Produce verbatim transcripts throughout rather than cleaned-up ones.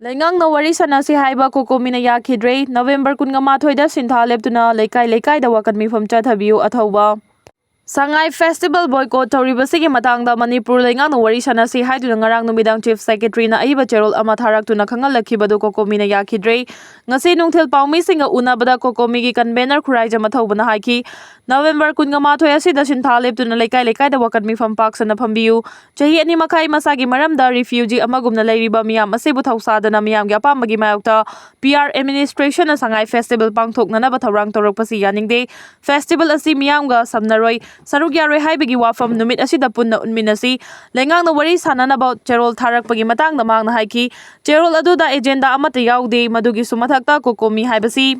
ꯂꯩꯉꯥꯛꯅ ꯋꯥꯔꯤ ꯁꯥꯟꯅꯁꯤ ꯍꯥꯏꯕ ꯀꯣꯀꯣꯃꯤꯅ ꯌꯥꯈꯤꯗ꯭ꯔꯦ꯫ ꯅꯕꯦꯝꯕꯔ ꯀꯨꯟꯃꯥꯊꯣꯏꯗ ꯁꯤꯟꯊꯥ ꯂꯦꯞꯇꯨꯅ ꯂꯩꯀꯥꯏ ꯂꯩꯀꯥꯏꯗ ꯋꯥꯀꯠ ꯃꯤꯐꯝ ꯆꯠꯊꯕꯤꯌꯨ꯫ ꯑꯊꯧꯕ꯫ ꯁꯉꯥꯏ ꯐꯦꯁꯇꯤꯚꯦꯜ ꯕꯣꯏꯀꯣꯠ ꯇꯧꯔꯤꯕꯁꯤꯒꯤ ꯃꯇꯥꯡꯗ ꯃꯅꯤꯄꯨꯔ ꯂꯩꯉꯥꯛꯅ ꯋꯥꯔꯤ ꯁꯥꯟꯅꯁꯤ ꯍꯥꯏꯗꯨꯅ ꯉꯔꯥꯡ ꯅꯨꯃꯤꯗꯥꯡ ꯆꯤꯐ ꯁꯦꯀ꯭ꯔꯦꯇꯔꯤꯅ ꯑꯏꯕ ꯆꯦꯔꯣꯜ ꯑꯃ ꯊꯥꯔꯛꯇꯨꯅ ꯈꯪꯍꯜꯂꯛꯈꯤꯕꯗꯨ ꯀꯣꯀꯣꯃꯤꯅ ꯌꯥꯈꯤꯗ꯭ꯔꯦ꯫ ꯉꯁꯤ ꯅꯨꯡꯊꯤꯜ ꯄꯥꯎꯃꯤꯁꯤꯡꯒ ꯎꯅꯕꯗ ꯀꯣꯀꯣꯃꯤꯒꯤ ꯀꯟꯚꯦꯅꯔ ꯈꯨꯔꯥꯏꯖꯝ ꯑꯊꯧꯕꯅ ꯍꯥꯏꯈꯤ, ꯅꯕꯦꯝꯕꯔ ꯀꯨꯟꯃꯥꯊꯣꯏ ꯑꯁꯤꯗ ꯁꯤꯟꯊꯥ ꯂꯦꯞꯇꯨꯅ ꯂꯩꯀꯥꯏ ꯂꯩꯀꯥꯏꯗ ꯋꯥꯀꯠ ꯃꯤꯐꯝ ꯄꯥꯛ ꯁꯟꯅ ꯐꯝꯕꯤꯌꯨ꯫ ꯆꯍꯤ ꯑꯅꯤ ꯃꯈꯥꯏ ꯃꯁꯥꯒꯤ ꯃꯔꯝꯗ ꯔꯤꯐ꯭ꯌꯨꯖꯤ ꯑꯃꯒꯨꯝꯅ ꯂꯩꯔꯤꯕ ꯃꯤꯌꯥꯝ ꯑꯁꯤꯕꯨ ꯊꯧꯁꯥꯗꯅ ꯃꯤꯌꯥꯝꯒꯤ ꯑꯄꯥꯝꯕꯒꯤ ꯃꯥꯌꯣꯛꯇ ꯄꯤ ꯑꯥꯔ ꯑꯦꯗꯃꯤꯅꯤꯁꯇ꯭ꯔꯦꯁꯟꯅ ꯁꯉꯥꯏ ꯐꯦꯁꯇꯤꯚꯦꯜ ꯄꯥꯡꯊꯣꯛꯅꯅꯕ ꯊꯧꯔꯥꯡ ꯇꯧꯔꯛꯄꯁꯤ ꯌꯥꯅꯤꯡꯗꯦ꯫ ꯐꯦꯁꯇꯤꯚꯦꯜ ꯑꯁꯤ ꯃꯤꯌꯥꯝꯒ ꯁꯝꯅꯔꯣꯏ, ꯁꯔꯨꯛ ꯌꯥꯔꯣꯏ ꯍꯥꯏꯕꯒꯤ ꯋꯥꯐꯝ ꯅꯨꯃꯤꯠ ꯑꯁꯤꯗ ꯄꯨꯟꯅ ꯎꯠꯃꯤꯟꯅꯁꯤ꯫ ꯂꯩꯉꯥꯛꯅ ꯋꯥꯔꯤ ꯁꯥꯟꯅꯅꯕ ꯆꯦꯔꯣꯜ ꯊꯥꯔꯛꯄꯒꯤ ꯃꯇꯥꯡꯗ ꯃꯍꯥꯛꯅ ꯍꯥꯏꯈꯤ, ꯆꯦꯔꯣꯜ ꯑꯗꯨꯗ ꯑꯦꯖꯦꯟꯗꯥ ꯑꯃꯠꯇ ꯌꯥꯎꯗꯦ꯫ ꯃꯗꯨꯒꯤꯁꯨ ꯃꯊꯛꯇ ꯀꯣꯀꯣꯃꯤ ꯍꯥꯏꯕꯁꯤ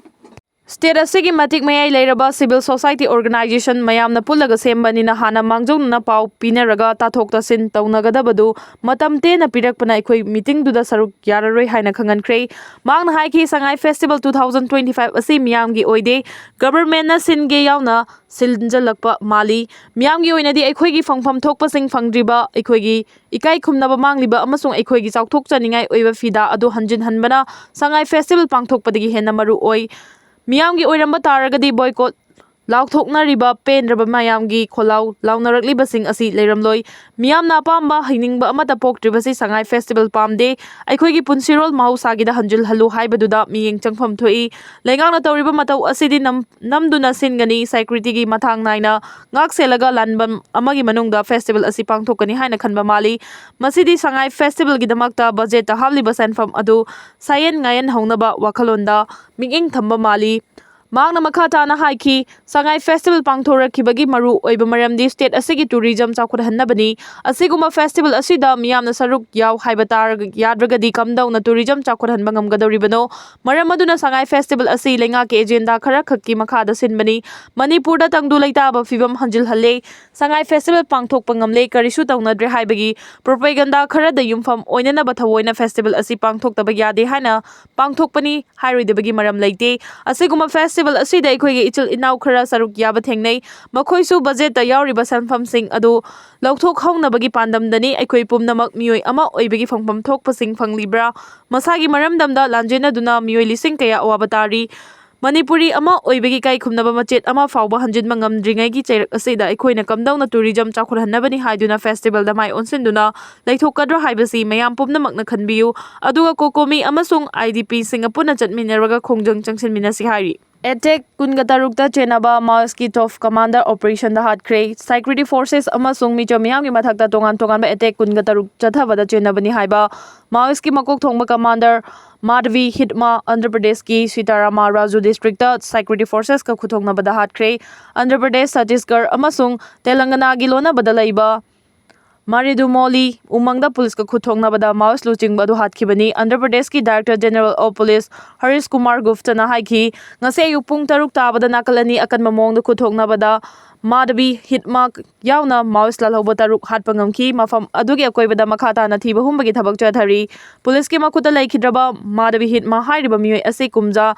ꯁ꯭ꯇꯦꯠ ꯑꯁꯤꯒꯤ ꯃꯇꯤꯛ ꯃꯌꯥꯏ ꯂꯩꯔꯕ ꯁꯤꯚꯤꯜ ꯁꯣꯁꯥꯏꯇꯤ ꯑꯣꯔꯒꯅꯥꯏꯖꯦꯁꯟ ꯃꯌꯥꯝꯅ ꯄꯨꯜꯂꯒ ꯁꯦꯝꯕꯅꯤꯅ ꯍꯥꯟꯅ ꯃꯥꯡꯖꯧꯅꯅ ꯄꯥꯎ ꯄꯤꯅꯔꯒ ꯇꯥꯊꯣꯛ ꯇꯥꯁꯤꯟ ꯇꯧꯅꯒꯗꯕꯗꯨ ꯃꯇꯝ ꯇꯦꯟꯅ ꯄꯤꯔꯛꯄꯅ ꯑꯩꯈꯣꯏ ꯃꯤꯇꯤꯡꯗꯨꯗ ꯁꯔꯨꯛ ꯌꯥꯔꯔꯣꯏ ꯍꯥꯏꯅ ꯈꯪꯍꯟꯈ꯭ꯔꯦ꯫ ꯃꯍꯥꯛꯅ ꯍꯥꯏꯈꯤ, Sangai festival two thousand twenty five ꯑꯁꯤ ꯃꯤꯌꯥꯝꯒꯤ ꯑꯣꯏꯗꯦ, ꯒꯚꯔꯟꯃꯦꯟꯠꯅ ꯁꯤꯟꯒꯦ ꯌꯥꯎꯅ ꯁꯤꯟꯖꯜꯂꯛꯄ ꯃꯥꯜꯂꯤ꯫ ꯃꯤꯌꯥꯝꯒꯤ ꯑꯣꯏꯅꯗꯤ ꯑꯩꯈꯣꯏꯒꯤ ꯐꯪꯐꯝ ꯊꯣꯛꯄꯁꯤꯡ ꯐꯪꯗ꯭ꯔꯤꯕ, ꯑꯩꯈꯣꯏꯒꯤ ꯏꯀꯥꯏ ꯈꯨꯝꯅꯕ ꯃꯥꯡꯂꯤꯕ ꯑꯃꯁꯨꯡ ꯑꯩꯈꯣꯏꯒꯤ ꯆꯥꯎꯊꯣꯛꯆꯅꯤꯡꯉꯥꯏ ꯑꯣꯏꯕ ꯐꯤꯗꯥ ꯑꯗꯨ ꯍꯟꯖꯤꯟꯍꯟꯕꯅ ꯁꯉꯥꯏ ꯐꯦꯁꯇꯤꯚꯦꯜ ꯄꯥꯡꯊꯣꯛꯄꯗꯒꯤ ꯍꯦꯟꯅ ꯃꯔꯨ ꯑꯣꯏ꯫ ꯃꯤꯌꯥꯝꯒꯤ ꯑꯣꯏꯔꯝꯕ ꯇꯥꯔꯒꯗꯤ ꯕꯣꯏꯀꯣꯠ ꯂꯥꯎꯊꯣꯛꯅꯔꯤꯕ ꯄꯦꯟꯗ꯭ꯔꯕ ꯃꯌꯥꯝꯒꯤ ꯈꯣꯜꯂꯥꯎ ꯂꯥꯎꯅꯔꯛꯂꯤꯕꯁꯤꯡ ꯑꯁꯤ ꯂꯩꯔꯝꯂꯣꯏ꯫ ꯃꯤꯌꯥꯝꯅ ꯑꯄꯥꯝꯕ ꯍꯩꯅꯤꯡꯕ ꯑꯃꯠꯇ ꯄꯣꯛꯇ꯭ꯔꯤꯕꯁꯤ ꯁꯉꯥꯏ ꯐꯦꯁꯇꯤꯚꯦꯜ ꯄꯥꯝꯗꯦ꯫ ꯑꯩꯈꯣꯏꯒꯤ ꯄꯨꯟꯁꯤꯔꯣꯜ ꯃꯍꯧꯁꯥꯒꯤꯗ ꯍꯟꯖꯤꯜꯍꯜꯂꯨ ꯍꯥꯏꯕꯗꯨꯗ ꯃꯤꯠꯌꯦꯡ ꯆꯪꯐꯝ ꯊꯣꯛꯏ꯫ ꯂꯩꯉꯥꯛꯅ ꯇꯧꯔꯤꯕ ꯃꯇꯧ ꯑꯁꯤꯗꯤ ꯅꯝ-, ꯅꯝꯗꯨꯅ ꯁꯤꯟꯒꯅꯤ꯫ ꯁꯦꯀ꯭ꯌꯨꯔꯤꯇꯤꯒꯤ ꯃꯊꯥꯡ ꯅꯥꯏꯅ ꯉꯥꯛ ꯁꯦꯜꯂꯒ ꯂꯥꯟꯕꯟ ꯑꯃꯒꯤ ꯃꯅꯨꯡꯗ ꯐꯦꯁꯇꯤꯚꯦꯜ ꯑꯁꯤ ꯄꯥꯡꯊꯣꯛꯀꯅꯤ ꯍꯥꯏꯅ ꯈꯟꯕ ꯃꯥꯜꯂꯤ꯫ ꯃꯁꯤꯗꯤ ꯁꯉꯥꯏ ꯐꯦꯁꯇꯤꯚꯦꯜꯒꯤꯗꯃꯛꯇ ꯕꯖꯦꯠꯇ ꯍꯥꯞꯂꯤꯕ ꯁꯦꯟꯐꯝ ꯑꯗꯨ ꯁꯥꯌꯦꯟ ꯉꯥꯌꯦꯟ ꯍꯧꯅꯕ ꯋꯥꯈꯜꯂꯣꯟꯗ ꯃꯤꯠꯌꯦꯡ ꯊꯝꯕ ꯃꯥꯜꯂꯤ꯫ ꯃꯍꯥꯛꯅ ꯃꯈꯥ ꯇꯥꯅ ꯍꯥꯏꯈꯤ, ꯁꯉꯥꯏ ꯐꯦꯁꯇꯤꯚꯦꯜ ꯄꯥꯡꯊꯣꯔꯛꯈꯤꯕꯒꯤ ꯃꯔꯨ ꯑꯣꯏꯕ ꯃꯔꯝꯗꯤ ꯁ꯭ꯇꯦꯠ ꯑꯁꯤꯒꯤ ꯇꯨꯔꯤꯖꯝ ꯆꯥꯎꯈꯠꯍꯟꯅꯕꯅꯤ꯫ ꯑꯁꯤꯒꯨꯝꯕ ꯐꯦꯁꯇꯤꯚꯦꯜ ꯑꯁꯤꯗ ꯃꯤꯌꯥꯝꯅ ꯁꯔꯨꯛ ꯌꯥꯎ ꯍꯥꯏꯕ ꯇꯥꯔꯒ, ꯌꯥꯗ꯭ꯔꯒꯗꯤ ꯀꯝꯗꯧꯅ ꯇꯨꯔꯤꯖꯝ ꯆꯥꯎꯈꯠꯍꯟꯕ ꯉꯝꯒꯗꯧꯔꯤꯕꯅꯣ? ꯃꯔꯝ ꯑꯗꯨꯅ ꯁꯉꯥꯏ ꯐꯦꯁꯇꯤꯚꯦꯜ ꯑꯁꯤ ꯂꯩꯉꯥꯛꯀꯤ ꯑꯦꯖꯦꯟꯗꯥ ꯈꯔꯈꯛꯀꯤ ꯃꯈꯥꯗ ꯁꯤꯟꯕꯅꯤ꯫ ꯃꯅꯤꯄꯨꯔꯗ ꯇꯪꯗꯨ ꯂꯩꯇꯥꯕ ꯐꯤꯚꯝ ꯍꯟꯖꯤꯜꯍꯜꯂꯦ꯫ ꯁꯉꯥꯏ ꯐꯦꯁꯇꯤꯚꯦꯜ ꯄꯥꯡꯊꯣꯛꯄ ꯉꯝꯂꯦ, ꯀꯔꯤꯁꯨ ꯇꯧꯅꯗ꯭ꯔꯦ ꯍꯥꯏꯕꯒꯤ ꯄ꯭ꯔꯣꯄꯦꯒꯟꯗꯥ ꯈꯔꯗ ꯌꯨꯝꯐꯝ ꯑꯣꯏꯅꯅꯕ ꯊꯑꯣꯏꯅ ꯐꯦꯁꯇꯤꯚꯦꯜ ꯑꯁꯤ ꯄꯥꯡꯊꯣꯛꯇꯕ ꯌꯥꯗꯦ ꯍꯥꯏꯅ ꯄꯥꯡꯊꯣꯛꯄꯅꯤ ꯍꯥꯏꯔꯣꯏꯗꯕꯒꯤ ꯃꯔꯝ ꯂꯩꯇꯦ꯫ ꯑꯁꯤꯒꯨꯝꯕ ꯐꯦꯁꯇꯤꯚꯦꯜ ꯐꯦꯁꯇꯤꯚꯦꯜ ꯑꯁꯤꯗ ꯑꯩꯈꯣꯏꯒꯤ ꯏꯆꯤꯜ ꯏꯅꯥꯎ ꯈꯔ ꯁꯔꯨꯛ ꯌꯥꯕ ꯊꯦꯡꯅꯩ꯫ ꯃꯈꯣꯏꯁꯨ ꯕꯖꯦꯠꯇ ꯌꯥꯎꯔꯤꯕ ꯁꯦꯟꯐꯝꯁꯤꯡ ꯑꯗꯨ ꯂꯧꯊꯣꯛꯍꯧꯅꯕꯒꯤ ꯄꯥꯟꯗꯝꯗꯅꯤ꯫ ꯑꯩꯈꯣꯏ ꯄꯨꯝꯅꯃꯛ ꯃꯤꯑꯣꯏ ꯑꯃ ꯑꯣꯏꯕꯒꯤ ꯐꯪꯐꯝ ꯊꯣꯛꯄꯁꯤꯡ ꯐꯪꯂꯤꯕ꯭ꯔꯥ? ꯃꯁꯥꯒꯤ ꯃꯔꯝꯗꯝꯗ ꯂꯥꯟꯖꯦꯟꯅꯗꯨꯅ ꯃꯤꯑꯣꯏ ꯂꯤꯁꯤꯡ ꯀꯌꯥ ꯑꯋꯥꯕ ꯇꯥꯔꯤ꯫ ꯃꯅꯤꯄꯨꯔꯤ ꯑꯃ ꯑꯣꯏꯕꯒꯤ ꯏꯀꯥꯏ ꯈꯨꯝꯅꯕ ꯃꯆꯦꯠ ꯑꯃ ꯐꯥꯎꯕ ꯍꯟꯖꯤꯟꯕ ꯉꯝꯗ꯭ꯔꯤꯉꯩꯒꯤ ꯆꯩꯔꯛ ꯑꯁꯤꯗ ꯑꯩꯈꯣꯏꯅ ꯀꯝꯗꯧꯅ ꯇꯨꯔꯤꯖꯝ ꯆꯥꯎꯈꯠꯍꯟꯅꯕꯅꯤ ꯍꯥꯏꯗꯨꯅ ꯐꯦꯁꯇꯤꯚꯦꯜꯗ ꯃꯥꯏ ꯑꯣꯟꯁꯤꯟꯗꯨꯅ ꯂꯩꯊꯣꯛꯀꯗ꯭ꯔꯥ ꯍꯥꯏꯕꯁꯤ ꯃꯌꯥꯝ ꯄꯨꯝꯅꯃꯛꯅ ꯈꯟꯕꯤꯌꯨ꯫ ꯑꯗꯨꯒ ꯀꯣꯀꯣꯃꯤ ꯑꯃꯁꯨꯡ ꯑꯥꯏ ꯗꯤ ꯄꯤꯁꯤꯡꯒ ꯄꯨꯟꯅ ꯆꯠꯃꯤꯟꯅꯔꯒ ꯈꯣꯡꯖꯪ ꯆꯪꯁꯤꯟꯃꯤꯟꯅꯁꯤ ꯍꯥꯏꯔꯤ꯫ ꯑꯦꯇꯦꯛ ꯀꯨꯟꯒ ꯇꯔꯨꯛꯇ ꯆꯦꯟꯅꯕ ꯃꯥꯎꯁꯀꯤ ꯇꯣꯞ ꯀꯃꯥꯟꯗꯔ ꯑꯣꯄꯔꯦꯁꯟꯗ ꯍꯥꯠꯈ꯭ꯔꯦ꯫ ꯁꯦꯀ꯭ꯌꯨꯔꯤꯇꯤ ꯐꯣꯔꯁꯦꯁ ꯑꯃꯁꯨꯡ ꯃꯤꯆꯝ ꯃꯤꯌꯥꯝꯒꯤ ꯃꯊꯛꯇ ꯇꯣꯉꯥꯟ ꯇꯣꯉꯥꯟꯕ ꯑꯦꯇꯦꯛ ꯀꯨꯟꯒ ꯇꯔꯨꯛ ꯆꯠꯊꯕꯗ ꯆꯦꯟꯅꯕꯅꯤ ꯍꯥꯏꯕ ꯃꯥꯎꯁꯀꯤ ꯃꯀꯣꯛ ꯊꯣꯡꯕ ꯀꯃꯥꯟꯗꯔ ꯃꯥꯙꯕꯤ ꯍꯤꯠꯃꯥ ꯑꯟꯙ꯭ꯔ ꯄ꯭ꯔꯗꯦꯁꯀꯤ ꯁꯤꯇꯥꯔꯥꯃꯥ ꯔꯥꯖꯨ ꯗꯤꯁꯇ꯭ꯔꯤꯛꯇ ꯁꯦꯀ꯭ꯌꯨꯔꯤꯇꯤ ꯐꯣꯔꯁꯦꯁꯀ ꯈꯨꯠꯊꯣꯛꯅꯕꯗ ꯍꯥꯠꯈ꯭ꯔꯦ꯫ ꯑꯟꯙ꯭ꯔ ꯄ꯭ꯔꯗꯦꯁ, ꯆꯇꯤꯁꯒꯔ ꯑꯃꯁꯨꯡ ꯇꯦꯂꯪꯒꯅꯥꯒꯤ ꯂꯣꯟꯅꯕꯗ ꯂꯩꯕ ꯃꯥꯔꯤꯗꯨꯃꯣꯂꯤ ꯎꯃꯪꯗ ꯄꯨꯂꯤꯁꯀ ꯈꯨꯠꯊꯣꯛꯅꯕꯗ ꯃꯥꯎꯁ ꯂꯨꯆꯤꯡꯕ ꯑꯗꯨ ꯍꯥꯠꯈꯤꯕꯅꯤ꯫ ꯑꯟꯙ꯭ꯔ ꯄ꯭ꯔꯗꯦꯁꯀꯤ director general of police Harish Kumar ꯒꯨꯞꯇꯅ ꯍꯥꯏꯈꯤ, "ꯉꯁꯤ ꯑꯌꯨꯛ ꯄꯨꯡ ꯇꯔꯨꯛ ꯇꯥꯕꯗ ꯅꯥꯀꯜ ꯑꯅꯤ ꯑꯀꯟꯕ ꯃꯑꯣꯡꯗ ꯈꯨꯠꯊꯣꯛꯅꯕꯗ ꯃꯥꯙꯕꯤ ꯍꯤꯠꯃꯥ ꯌꯥꯎꯅ ꯃꯥꯎꯁ ꯂꯥꯜꯍꯧꯕ ꯇꯔꯨꯛ ꯍꯥꯠꯄ ꯉꯝꯈꯤ꯫ ꯃꯐꯝ ꯑꯗꯨꯒꯤ ꯑꯀꯣꯏꯕꯗ ꯃꯈꯥ ꯇꯥꯅ ꯊꯤꯕ ꯍꯨꯝꯕꯒꯤ ꯊꯕꯛ ꯆꯠꯊꯔꯤ꯫ ꯄꯨꯂꯤꯁꯀꯤ ꯃꯈꯨꯠꯇ ꯂꯩꯈꯤꯗ꯭ꯔꯕ ꯃꯥꯙꯕꯤ ꯍꯤꯠꯃꯥ ꯍꯥꯏꯔꯤꯕ ꯃꯤꯑꯣꯏ ꯑꯁꯤ ꯀꯨꯝꯖꯥ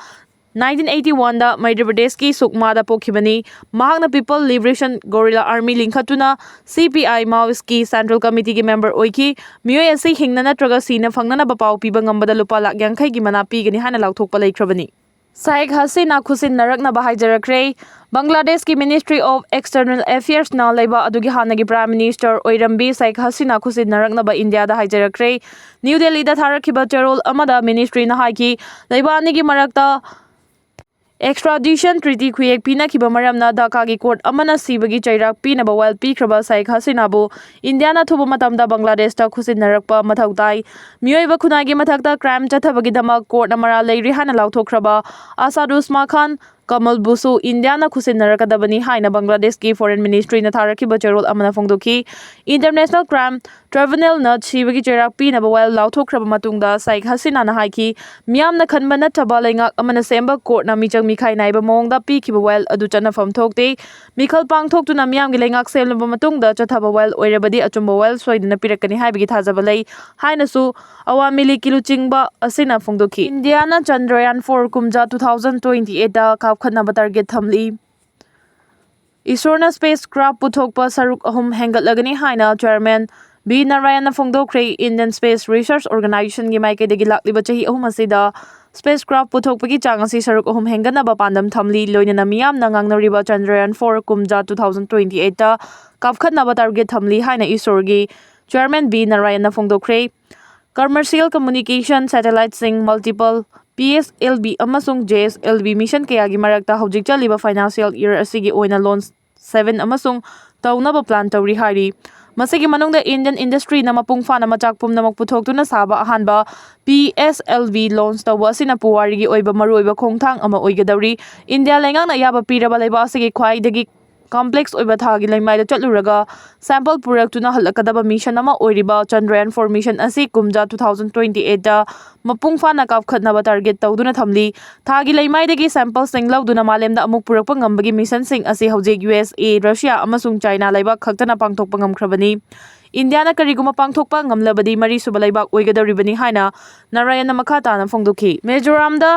ꯅꯥꯏꯟꯇꯤꯟ ꯑꯩꯠꯇꯤ ꯋꯥꯟꯗ ꯃꯙ꯭ꯌ ꯄ꯭ꯔꯗꯦꯁꯀꯤ ꯁꯨꯛꯃꯥꯗ ꯄꯣꯛꯈꯤꯕꯅꯤ꯫ ꯃꯍꯥꯛꯅ ꯄꯤꯄꯜ ꯂꯤꯕꯔꯦꯁꯟ ꯒꯣꯔꯤꯂꯥ ꯑꯥꯔꯃꯤ ꯂꯤꯡꯈꯠꯇꯨꯅ ꯁꯤ ꯄꯤ ꯑꯥꯏ ꯃꯥꯎꯁꯀꯤ ꯁꯦꯟꯇ꯭ꯔꯦꯜ ꯀꯃꯤꯇꯤꯒꯤ ꯃꯦꯝꯕꯔ ꯑꯣꯏꯈꯤ꯫ ꯃꯤꯑꯣꯏ ꯑꯁꯤ ꯍꯤꯡꯅ ꯅꯠꯇ꯭ꯔꯒ ꯁꯤꯅ ꯐꯪꯅꯅꯕ ꯄꯥꯎ ꯄꯤꯕ ꯉꯝꯕꯗ ꯂꯨꯄꯥ ꯂꯥꯈ ꯌꯥꯡꯈꯩꯒꯤ ꯃꯅꯥ ꯄꯤꯒꯅꯤ ꯍꯥꯏꯅ ꯂꯥꯎꯊꯣꯛꯄ ꯂꯩꯈ꯭ꯔꯕꯅꯤ"꯫ ꯁꯥꯏꯈ ꯍꯁꯤꯅꯥ ꯈꯨꯠꯁꯤꯟꯅꯔꯛꯅꯕ ꯍꯥꯏꯖꯔꯛꯈ꯭ꯔꯦ꯫ ꯕꯪꯒ꯭ꯂꯥꯗꯦꯁꯀꯤ ꯃꯤꯅꯤꯁꯇ꯭ꯔꯤ ꯑꯣꯐ ꯑꯦꯛꯁꯇꯔꯅꯦꯜ ꯑꯦꯐꯤꯌꯔꯁꯅ ꯂꯩꯕꯥꯛ ꯑꯗꯨꯒꯤ ꯍꯥꯟꯅꯒꯤ ꯄ꯭ꯔꯥꯏꯝ ꯃꯤꯅꯤꯁꯇꯔ ꯑꯣꯏꯔꯝꯕꯤ ꯁꯥꯏꯈ ꯍꯁꯤꯅꯥ ꯈꯨꯠꯁꯤꯟꯅꯔꯛꯅꯕ ꯏꯟꯗꯤꯌꯥꯗ ꯍꯥꯏꯖꯔꯛꯈ꯭ꯔꯦ꯫ ꯅ꯭ꯌꯨ ꯗꯦꯜꯂꯤꯗ ꯊꯥꯔꯛꯈꯤꯕ ꯆꯦꯔꯣꯜ ꯑꯃꯗ ꯃꯤꯅꯤꯁꯇ꯭ꯔꯤꯅ ꯍꯥꯏꯈꯤ, ꯂꯩꯕꯥꯛ ꯑꯅꯤꯒꯤ ꯃꯔꯛꯇ ꯑꯦꯛꯁꯇ꯭ꯔꯥꯗꯤꯁꯟ ꯇ꯭ꯔꯤꯇꯤ ꯈꯨꯌꯦꯛ ꯄꯤꯅꯈꯤꯕ ꯃꯔꯝꯅ ꯙꯥꯀꯥꯒꯤ ꯀꯣꯔꯠ ꯑꯃꯅ ꯁꯤꯕꯒꯤ ꯆꯩꯔꯥꯛ ꯄꯤꯅꯕ ꯋꯥꯌꯦꯜ ꯄꯤꯈ꯭ꯔꯕ ꯁꯥꯏꯈ ꯍꯁꯤꯅꯥꯕꯨ ꯏꯟꯗꯤꯌꯥꯅ ꯑꯊꯨꯕ ꯃꯇꯝꯗ ꯕꯪꯒ꯭ꯂꯥꯗꯦꯁꯇ ꯈꯨꯠꯁꯤꯟꯅꯔꯛꯄ ꯃꯊꯧ ꯇꯥꯏ꯫ ꯃꯤꯑꯣꯏꯕ ꯈꯨꯟꯅꯥꯏꯒꯤ ꯃꯊꯛꯇ ꯀ꯭ꯔꯥꯏꯝ ꯆꯠꯊꯕꯒꯤꯗꯃꯛ ꯀꯣꯔꯠꯅ ꯃꯔꯥꯜ ꯂꯩꯔꯤ ꯍꯥꯏꯅ ꯂꯥꯎꯊꯣꯛꯈ꯭ꯔꯕ ꯑꯁꯥꯗꯨꯁꯃꯥ ꯈꯥꯟ ꯀꯃꯜꯕꯨꯁꯨ ꯏꯟꯗꯤꯌꯥꯅ ꯈꯨꯠꯁꯤꯟꯅꯔꯛꯀꯗꯕꯅꯤ ꯍꯥꯏꯅ ꯕꯪꯒ꯭ꯂꯥꯗꯦꯁꯀꯤ ꯐꯣꯔꯦꯟ ꯃꯤꯅꯤꯁꯇ꯭ꯔꯤꯅ ꯊꯥꯔꯛꯈꯤꯕ ꯆꯦꯔꯣꯜ ꯑꯃꯅ ꯐꯣꯡꯗꯣꯛꯈꯤ꯫ ꯏꯟꯇꯔꯅꯦꯁꯅꯦꯜ ꯀ꯭ꯔꯥꯏꯝ ꯇ꯭ꯔꯥꯏꯕꯨꯅꯦꯜꯅ ꯁꯤꯕꯒꯤ ꯆꯩꯔꯥꯛ ꯄꯤꯅꯕ ꯋꯥꯌꯦꯜ ꯂꯥꯎꯊꯣꯛꯈ꯭ꯔꯕ ꯃꯇꯨꯡꯗ ꯁꯥꯏꯈ ꯍꯁꯤꯅꯥꯅ ꯍꯥꯏꯈꯤ, ꯃꯤꯌꯥꯝꯅ ꯈꯟꯕ ꯅꯠꯇꯕ ꯂꯩꯉꯥꯛ ꯑꯃꯅ ꯁꯦꯝꯕ ꯀꯣꯔꯠꯅ ꯃꯤꯆꯪ ꯃꯤꯈꯥꯏ ꯅꯥꯏꯕ ꯃꯑꯣꯡꯗ ꯄꯤꯈꯤꯕ ꯋꯥꯌꯦꯜ ꯑꯗꯨ ꯆꯠꯅꯐꯝ ꯊꯣꯛꯇꯦ꯫ ꯃꯤꯈꯜ ꯄꯥꯡꯊꯣꯛꯇꯨꯅ ꯃꯤꯌꯥꯝꯒꯤ ꯂꯩꯉꯥꯛ ꯁꯦꯝꯂꯕ ꯃꯇꯨꯡꯗ ꯆꯠꯊꯕ ꯋꯥꯌꯦꯜ ꯑꯣꯏꯔꯕꯗꯤ ꯑꯆꯨꯝꯕ ꯋꯥꯌꯦꯜ ꯁꯣꯏꯗꯅ ꯄꯤꯔꯛꯀꯅꯤ ꯍꯥꯏꯕꯒꯤ ꯊꯥꯖꯕ ꯂꯩ ꯍꯥꯏꯅꯁꯨ ꯑꯋꯥꯃꯤ ꯂꯤꯒꯀꯤ ꯂꯨꯆꯤꯡꯕ ꯑꯁꯤꯅ ꯐꯣꯡꯗꯣꯛꯈꯤ꯫ ꯏꯟꯗꯤꯌꯥꯅ ꯆꯟꯗ꯭ꯔꯌꯥꯟ four ꯀꯨꯝꯖꯥ two thousand twenty eight ꯀꯥꯞꯈꯠꯅꯕ target ꯊꯝꯂꯤ꯫ ꯏꯁꯔꯣꯅ space craft ꯄꯨꯊꯣꯛꯄ ꯁꯔꯨꯛ ꯑꯍꯨꯝ ꯍꯦꯟꯒꯠꯂꯒꯅꯤ ꯍꯥꯏꯅ chairman ꯚꯤ ꯅꯥꯔꯥꯌꯟꯅ ꯐꯣꯡꯗꯣꯛꯈ꯭ꯔꯦ꯫ Indian Space Research Organizationꯒꯤ ꯃꯥꯏꯀꯩꯗꯒꯤ ꯂꯥꯛꯂꯤꯕ ꯆꯍꯤ ꯑꯍꯨꯝ ꯑꯁꯤꯗ space craft ꯄꯨꯊꯣꯛꯄꯒꯤ ꯆꯥꯡ ꯑꯁꯤ ꯁꯔꯨꯛ ꯑꯍꯨꯝ ꯍꯦꯟꯒꯠꯅꯕ ꯄꯥꯟꯗꯝ ꯊꯝꯂꯤ꯫ ꯂꯣꯏꯅꯅ ꯃꯤꯌꯥꯝꯅ ꯉꯥꯡꯅꯔꯤꯕ ꯆꯟꯗ꯭ꯔꯌꯥꯟ four ꯀꯨꯝꯖꯥ two thousand twenty eight ꯀꯥꯞꯈꯠꯅꯕ target ꯊꯝꯂꯤ ꯍꯥꯏꯅ ꯏꯁꯔꯣꯒꯤ chairman ꯚꯤ ꯅꯥꯔꯥꯌꯟꯅ ꯐꯣꯡꯗꯣꯛꯈ꯭ꯔꯦ꯫ Commercial communication satelliteꯁꯤꯡ, multiple P S L V ꯑꯃꯁꯨꯡ J S L V mission ꯀꯌꯥꯒꯤ ꯃꯔꯛꯇ ꯍꯧꯖꯤꯛ ꯆꯠꯂꯤꯕ financial year ꯑꯁꯤꯒꯤ ꯑꯣꯏꯅ launch seven ꯑꯃꯁꯨꯡ ꯇꯧꯅꯕ plan ꯇꯧꯔꯤ ꯍꯥꯏꯔꯤ꯫ ꯃꯁꯤꯒꯤ ꯃꯅꯨꯡꯗ Indian industryꯅ ꯃꯄꯨꯡ ꯐꯥꯅ ꯃꯆꯥꯛ ꯄꯨꯝꯅꯃꯛ ꯄꯨꯊꯣꯛꯇꯨꯅ ꯁꯥꯕ ꯑꯍꯥꯟꯕ P S L V launch ꯇꯧꯕ ꯑꯁꯤꯅ ꯄꯨꯋꯥꯔꯤꯒꯤ ꯑꯣꯏꯕ ꯃꯔꯨꯑꯣꯏꯕ ꯈꯣꯡꯊꯥꯡ ꯑꯃ ꯑꯣꯏꯒꯗꯧꯔꯤ꯫ ꯏꯟꯗꯤꯌꯥ ꯂꯩꯉꯥꯛꯅ ꯑꯌꯥꯕ ꯄꯤꯔꯕ ꯂꯩꯕꯥꯛ ꯑꯁꯤꯒꯤ ꯈ꯭ꯋꯥꯏꯗꯒꯤ complex ꯑꯣꯏꯕ ꯊꯥꯒꯤ ꯂꯩꯃꯥꯏꯗ ꯆꯠꯂꯨꯔꯒ sample ꯄꯨꯔꯛꯇꯨꯅ ꯍꯜꯂꯛꯀꯗꯕ mission ꯑꯃ ꯑꯣꯏꯔꯤꯕ Chandrayaan four mission ꯑꯁꯤ ꯀꯨꯝꯖꯥ two thousand twenty eight ꯃꯄꯨꯡ ꯐꯥꯅ ꯀꯥꯞꯈꯠꯅꯕ target ꯇꯧꯗꯨꯅ ꯊꯝꯂꯤ꯫ ꯊꯥꯒꯤ ꯂꯩꯃꯥꯏꯗꯒꯤ sampleꯁꯤꯡ ꯂꯧꯗꯨꯅ ꯃꯥꯂꯦꯝꯗ ꯑꯃꯨꯛ ꯄꯨꯔꯛꯄ ꯉꯝꯕꯒꯤ missionꯁꯤꯡ ꯑꯁꯤ ꯍꯧꯖꯤꯛ U S A, Russia ꯑꯃꯁꯨꯡ China ꯂꯩꯕꯥꯛ ꯈꯛꯇꯅ ꯄꯥꯡꯊꯣꯛꯄ ꯉꯝꯈ꯭ꯔꯕꯅꯤ꯫ ꯏꯟꯗꯤꯌꯥꯅ ꯀꯔꯤꯒꯨꯝꯕ ꯄꯥꯡꯊꯣꯛꯄ ꯉꯝꯂꯕꯗꯤ ꯃꯔꯤꯁꯨꯕ ꯂꯩꯕꯥꯛ ꯑꯣꯏꯒꯗꯧꯔꯤꯕꯅꯤ ꯍꯥꯏꯅ ꯅꯥꯔꯥꯌꯟꯅ ꯃꯈꯥ ꯇꯥꯅ ꯐꯣꯡꯗꯣꯛꯈꯤ꯫ ꯃꯤꯖꯣꯔꯥꯝꯗ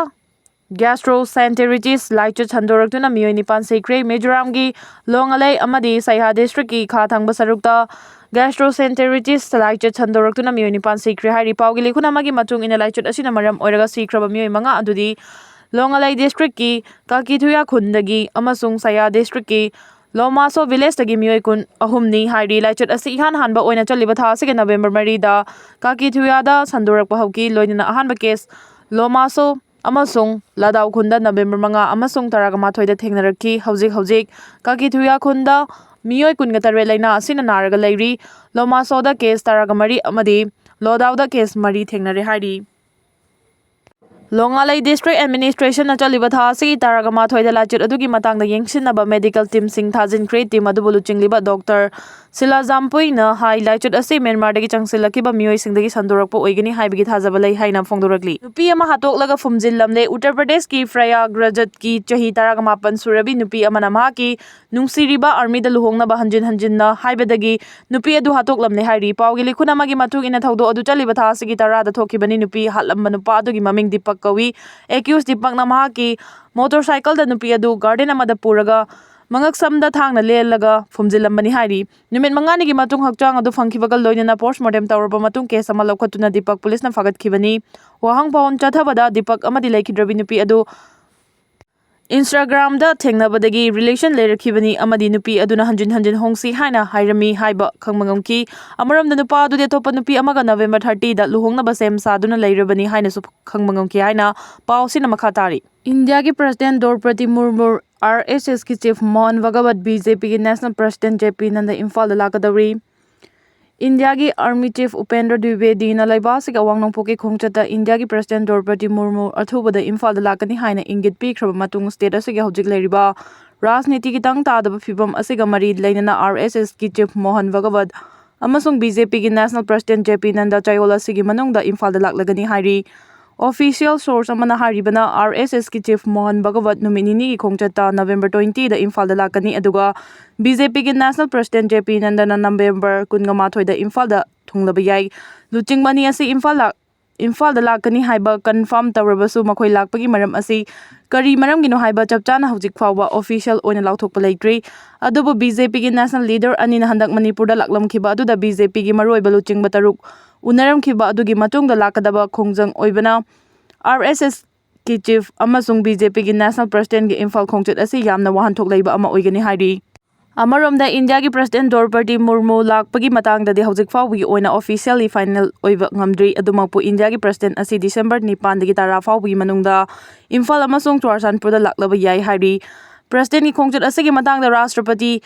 gastroenteritis ꯂꯥꯏꯆꯠ ꯁꯟꯗꯣꯔꯛꯇꯨꯅ ꯃꯤꯑꯣꯏ ꯅꯤꯄꯥꯟ ꯁꯤꯈ꯭ꯔꯦ꯫ ꯃꯤꯖꯣꯔꯥꯝꯒꯤ ꯂꯣꯡꯑꯂꯩ ꯑꯃꯗꯤ ꯁꯩꯍꯥ districtꯀꯤ ꯈꯥ ꯊꯪꯕ ꯁꯔꯨꯛꯇ gastroenteritis ꯂꯥꯏꯆꯠ ꯁꯟꯗꯣꯔꯛꯇꯨꯅ ꯃꯤꯑꯣꯏ ꯅꯤꯄꯥꯟ ꯁꯤꯈ꯭ꯔꯦ ꯍꯥꯏꯔꯤ꯫ ꯄꯥꯎꯒꯤ ꯂꯤꯈꯨꯟ ꯑꯃꯒꯤ ꯃꯇꯨꯡ ꯏꯟꯅ ꯂꯥꯏꯆꯠ ꯑꯁꯤꯅ ꯃꯔꯝ ꯑꯣꯏꯔꯒ ꯁꯤꯈ꯭ꯔꯕ ꯃꯤꯑꯣꯏ ꯃꯉꯥ ꯑꯗꯨꯗꯤ ꯂꯣꯡꯑꯂꯩ districtꯀꯤ ꯀꯥꯀꯤꯊꯨꯌꯥ ꯈꯨꯟꯗꯒꯤ ꯑꯃꯁꯨꯡ ꯁꯩꯍꯥ districtꯀꯤ ꯂꯣꯃꯥꯁꯣ villageꯇꯒꯤ ꯃꯤꯑꯣꯏ ꯀꯨꯟ ꯑꯍꯨꯝꯅꯤ ꯍꯥꯏꯔꯤ꯫ ꯂꯥꯏꯆꯠ ꯑꯁꯤ ꯏꯍꯥꯟ ꯍꯥꯟꯕ ꯑꯣꯏꯅ ꯆꯠꯂꯤꯕ ꯊꯥ ꯑꯁꯤꯒꯤ November ꯃꯔꯤꯗ ꯀꯥꯀꯤꯊꯨꯌꯥꯗ ꯁꯟꯗꯣꯔꯛꯄ ꯍꯧꯈꯤ꯫ ꯂꯣꯏꯅꯅ ꯑꯍꯥꯟꯕ case ꯂꯣꯃꯥꯁꯣ ꯑꯃꯁꯨꯡ ꯂꯥꯗꯥꯎ ꯈꯨꯟꯗ November ꯃꯉꯥ ꯑꯃꯁꯨꯡ ꯇꯔꯥꯃꯥꯊꯣꯏꯗ ꯊꯦꯡꯅꯔꯛꯈꯤ꯫ ꯍꯧꯖꯤꯛ ꯍꯧꯖꯤꯛ ꯀꯥꯀꯤꯊꯨꯌꯥ ꯈꯨꯟꯗ ꯃꯤꯑꯣꯏ ꯀꯨꯟꯒ ꯇꯔꯦꯠ ꯂꯥꯏꯅꯥ ꯑꯁꯤꯅ ꯅꯥꯔꯒ ꯂꯩꯔꯤ꯫ ꯂꯣꯃꯥꯁꯣꯗ case ꯇꯔꯥꯒ ꯃꯔꯤ ꯑꯃꯗꯤ ꯂꯣꯗꯥꯎꯗ case ꯃꯔꯤ ꯊꯦꯡꯅꯔꯦ ꯍꯥꯏꯔꯤ꯫ ꯂꯣꯡꯉꯥꯂꯩ District Administration ꯅ ꯆꯠꯂꯤꯕ ꯊꯥ ꯑꯁꯤꯒꯤ ꯇꯔꯥꯒ ꯃꯥꯊꯣꯏꯗ ꯂꯥꯏꯆꯠ ꯑꯗꯨꯒꯤ ꯃꯇꯥꯡꯗ ꯌꯦꯡꯁꯤꯟꯅꯕ medical team ꯁꯤꯡ ꯊꯥꯖꯤꯟꯈ꯭ꯔꯦ꯫ Team ꯑꯗꯨꯕꯨ ꯂꯨꯆꯤꯡꯂꯤꯕ Doctor ꯁꯤꯂꯥ ꯖꯥꯝꯄꯨꯏꯅ ꯍꯥꯏ, ꯂꯥꯏꯆꯠ ꯑꯁꯤ ꯃ꯭ꯌꯥꯟꯃꯥꯔꯗꯒꯤ ꯆꯪꯁꯤꯜꯂꯛꯈꯤꯕ ꯃꯤꯑꯣꯏꯁꯤꯡꯗꯒꯤ ꯁꯟꯗꯣꯔꯛꯄ ꯑꯣꯏꯒꯅꯤ ꯍꯥꯏꯕꯒꯤ ꯊꯥꯖꯕ ꯂꯩ ꯍꯥꯏꯅ ꯐꯣꯡꯗꯣꯔꯛꯂꯤ꯫ ꯅꯨꯄꯤ ꯑꯃ ꯍꯥꯠꯇꯣꯛꯂꯒ ꯐꯨꯝꯖꯤꯜꯂꯝꯂꯦ꯫ ꯎꯠꯇꯔ ꯄ꯭ꯔꯗꯦꯁꯀꯤ ꯄ꯭ꯔꯌꯥꯒ꯭ꯔꯥꯖꯠꯀꯤ ꯆꯍꯤ ꯇꯔꯥꯒ ꯃꯥꯄꯟ ꯁꯨꯔꯕꯤ ꯅꯨꯄꯤ ꯑꯃꯅ ꯃꯍꯥꯛꯀꯤ ꯅꯨꯡꯁꯤꯔꯤꯕ ꯑꯥꯔꯃꯤꯗ ꯂꯨꯍꯣꯡꯅꯕ ꯍꯟꯖꯤꯟ ꯍꯟꯖꯤꯟꯅ ꯍꯥꯏꯕꯗꯒꯤ ꯅꯨꯄꯤ ꯑꯗꯨ ꯍꯥꯠꯇꯣꯛꯂꯝꯂꯦ ꯍꯥꯏꯔꯤ꯫ ꯄꯥꯎꯒꯤ ꯂꯤꯈꯨꯟ ꯑꯃꯒꯤ ꯃꯇꯨꯡ ꯏꯟꯅ, ꯊꯧꯗꯣꯛ ꯑꯗꯨ ꯆꯠꯂꯤꯕ ꯊꯥ ꯑꯁꯤꯒꯤ ꯇꯔꯥꯗ ꯊꯣꯛꯈꯤꯕꯅꯤ꯫ ꯅꯨꯄꯤ ꯍꯥꯠꯂꯝꯕ ꯅꯨꯄꯥ ꯑꯗꯨꯒꯤ ꯃꯃꯤꯡ ꯗꯤꯄꯛ ꯀꯧꯏ꯫ Accused ꯗꯤꯄꯛꯅ ꯃꯍꯥꯛꯀꯤ motorcycle ꯗ ꯅꯨꯄꯤ ꯑꯗꯨ garden ꯑꯃꯗ ꯄꯨꯔꯒ ꯃꯉꯛꯁꯝꯗ ꯊꯥꯡꯅ ꯂꯦꯜꯂꯒ ꯐꯨꯝꯖꯤꯜꯂꯝꯕꯅꯤ ꯍꯥꯏꯔꯤ꯫ ꯅꯨꯃꯤꯠ ꯃꯉꯥꯅꯤꯒꯤ ꯃꯇꯨꯡ ꯍꯛꯆꯥꯡ ꯑꯗꯨ ꯐꯪꯈꯤꯕꯒ ꯂꯣꯏꯅꯅ post mortem ꯇꯧꯔꯕ ꯃꯇꯨꯡ case ꯑꯃ ꯂꯧꯈꯠꯇꯨꯅ ꯗꯤꯄꯛ ꯄꯨꯂꯤꯁꯅ ꯐꯥꯒꯠꯈꯤꯕꯅꯤ꯫ ꯋꯥꯍꯪ ꯄꯥꯎꯟ ꯆꯠꯊꯕꯗ ꯗꯤꯄꯛ ꯑꯃꯗꯤ ꯂꯩꯈꯤꯗ꯭ꯔꯕꯤ ꯅꯨꯄꯤ ꯑꯗꯨ Instagram ꯗ ꯊꯦꯡꯅꯕꯗꯒꯤ relation ꯂꯩꯔꯛꯈꯤꯕꯅꯤ ꯑꯃꯗꯤ ꯅꯨꯄꯤ ꯑꯗꯨꯅ ꯍꯟꯖꯤꯟ ꯍꯟꯖꯤꯟ ꯍꯣꯡꯁꯤ ꯍꯥꯏꯅ ꯍꯥꯏꯔꯝꯃꯤ ꯍꯥꯏꯕ ꯈꯪꯕ ꯉꯝꯈꯤ꯫ ꯑꯃꯔꯣꯝꯗ, ꯅꯨꯄꯥ ꯑꯗꯨꯗꯤ ꯑꯇꯣꯞꯄ ꯅꯨꯄꯤ ꯑꯃꯒ November thirty ꯗ ꯂꯨꯍꯣꯡꯅꯕ ꯁꯦꯝ ꯁꯥꯗꯨꯅ ꯂꯩꯔꯕꯅꯤ ꯍꯥꯏꯅꯁꯨ ꯈꯪꯕ ꯉꯝꯈꯤ ꯍꯥꯏꯅ ꯄꯥꯎ ꯑꯁꯤꯅ ꯃꯈꯥ ꯇꯥꯔꯤ꯫ ꯏꯟꯗꯤꯌꯥꯒꯤ President ꯗ꯭ꯔꯧꯄꯗꯤ ꯃꯨꯔꯃꯨ, RSS ꯀꯤ Chief ꯃꯣꯍꯟ ꯚꯒꯋꯠ, BJP ꯒꯤ National President JP Nadda ꯏꯝꯐꯥꯜꯗ ꯂꯥꯛꯀꯗꯧꯔꯤ꯫ ꯏꯟꯗꯤꯌꯥꯒꯤ Army Chief ꯎꯄꯦꯟꯗ꯭ꯔ ꯗ꯭ꯋꯤꯕꯦꯗꯤꯅ ꯂꯩꯕꯥꯛ ꯑꯁꯤꯒꯤ ꯑꯋꯥꯡ ꯅꯣꯡꯄꯣꯛꯀꯤ ꯈꯣꯡꯆꯠꯇ ꯏꯟꯗꯤꯌꯥꯒꯤ President ꯗ꯭ꯔꯧꯄꯗꯤ ꯃꯨꯔꯃꯨ ꯑꯊꯨꯕꯗ ꯏꯝꯐꯥꯜꯗ ꯂꯥꯛꯀꯅꯤ ꯍꯥꯏꯅ ꯏꯪꯒꯤꯠ ꯄꯤꯈ꯭ꯔꯕ ꯃꯇꯨꯡ, state ꯑꯁꯤꯒꯤ ꯍꯧꯖꯤꯛ ꯂꯩꯔꯤꯕ ꯔꯥꯖꯅꯤꯇꯤꯒꯤ ꯇꯪ ꯇꯥꯗꯕ ꯐꯤꯕꯝ ꯑꯁꯤꯒ ꯃꯔꯤ ꯂꯩꯅꯅ RSS ꯀꯤ Chief ꯃꯣꯍꯟ ꯚꯒꯋꯠ ꯑꯃꯁꯨꯡ BJP ꯒꯤ National President JP Nadda ꯆꯌꯣꯜ ꯑꯁꯤꯒꯤ ꯃꯅꯨꯡꯗ ꯏꯝꯐꯥꯜꯗ ꯂꯥꯛꯂꯒꯅꯤ ꯍꯥꯏꯔꯤ꯫ Official source ꯑꯃꯅ ꯍꯥꯏꯔꯤꯕꯅ, RSS ꯀꯤ Chief ꯃꯣꯍꯟ ꯚꯒꯋꯠ ꯅꯨꯃꯤꯠ ꯅꯤꯅꯤꯒꯤ ꯈꯣꯡꯆꯠꯇ November twenty ꯗ ꯏꯝꯐꯥꯜꯗ ꯂꯥꯛꯀꯅꯤ, ꯑꯗꯨꯒ BJP ꯒꯤ National President JP Nadda ꯅ November ꯀꯨꯟꯃꯥꯊꯣꯏꯗ ꯏꯝꯐꯥꯜꯗ ꯊꯨꯡꯂꯕ ꯌꯥꯏ꯫ ꯂꯨꯆꯤꯡꯕ ꯑꯅꯤ ꯑꯁꯤ ꯏꯝꯐꯥꯜ ꯂꯥꯛ-, ꯏꯝꯐꯥꯜꯗ ꯂꯥꯛꯀꯅꯤ ꯍꯥꯏꯕ confirm ꯇꯧꯔꯕꯁꯨ, ꯃꯈꯣꯏ ꯂꯥꯛꯄꯒꯤ ꯃꯔꯝ ꯑꯁꯤ ꯀꯔꯤ ꯃꯔꯝꯒꯤꯅꯣ ꯍꯥꯏꯕ ꯆꯞ ꯆꯥꯅ ꯍꯧꯖꯤꯛ ꯐꯥꯎꯕ official ꯑꯣꯏꯅ ꯂꯥꯎꯊꯣꯛꯄ ꯂꯩꯇ꯭ꯔꯤ꯫ ꯑꯗꯨꯕꯨ BJP ꯒꯤ National Leader ꯑꯅꯤꯅ ꯍꯟꯗꯛ ꯃꯅꯤꯄꯨꯔꯗ ꯂꯥꯛꯂꯝꯈꯤꯕ ꯑꯗꯨꯗ BJP ꯒꯤ ꯃꯔꯨꯑꯣꯏꯕ ꯂꯨꯆꯤꯡꯕ ꯇꯔꯨꯛ ꯎꯅꯔꯝꯈꯤꯕ ꯑꯗꯨꯒꯤ ꯃꯇꯨꯡꯗ ꯂꯥꯛꯀꯗꯕ ꯈꯣꯡꯖꯪ ꯑꯣꯏꯕꯅ, RSS ꯀꯤ Chief ꯑꯃꯁꯨꯡ BJP ꯒꯤ National President ꯀꯤ ꯏꯝꯐꯥꯜ ꯈꯣꯡꯆꯠ ꯑꯁꯤ ꯌꯥꯝꯅ ꯋꯥꯍꯟꯊꯣꯛ ꯂꯩꯕ ꯑꯃ ꯑꯣꯏꯒꯅꯤ ꯍꯥꯏꯔꯤ꯫ ꯑꯃꯔꯣꯝꯗ, ꯏꯟꯗꯤꯌꯥꯒꯤ President ꯗ꯭ꯔꯧꯄꯗꯤ ꯃꯨꯔꯃꯨ ꯂꯥꯛꯄꯒꯤ ꯃꯇꯥꯡꯗꯗꯤ ꯍꯧꯖꯤꯛ ꯐꯥꯎꯕꯒꯤ ꯑꯣꯏꯅ officially final ꯑꯣꯏꯕ ꯉꯝꯗ꯭ꯔꯤ꯫ ꯑꯗꯨꯃꯛꯄꯨ, ꯏꯟꯗꯤꯌꯥꯒꯤ President ꯑꯁꯤ December ꯅꯤꯄꯥꯟꯗꯒꯤ ꯇꯔꯥ ꯐꯥꯎꯕꯒꯤ ꯃꯅꯨꯡꯗ ꯏꯝꯐꯥꯜ ꯑꯃꯁꯨꯡ ꯆꯨꯔꯥꯆꯥꯟꯄꯨꯔꯗ ꯂꯥꯛꯂꯕ ꯌꯥꯏ ꯍꯥꯏꯔꯤ꯫ President ꯀꯤ ꯈꯣꯡꯆꯠ ꯑꯁꯤꯒꯤ ꯃꯇꯥꯡꯗ ꯔꯥꯁꯇ꯭ꯔꯄꯇꯤ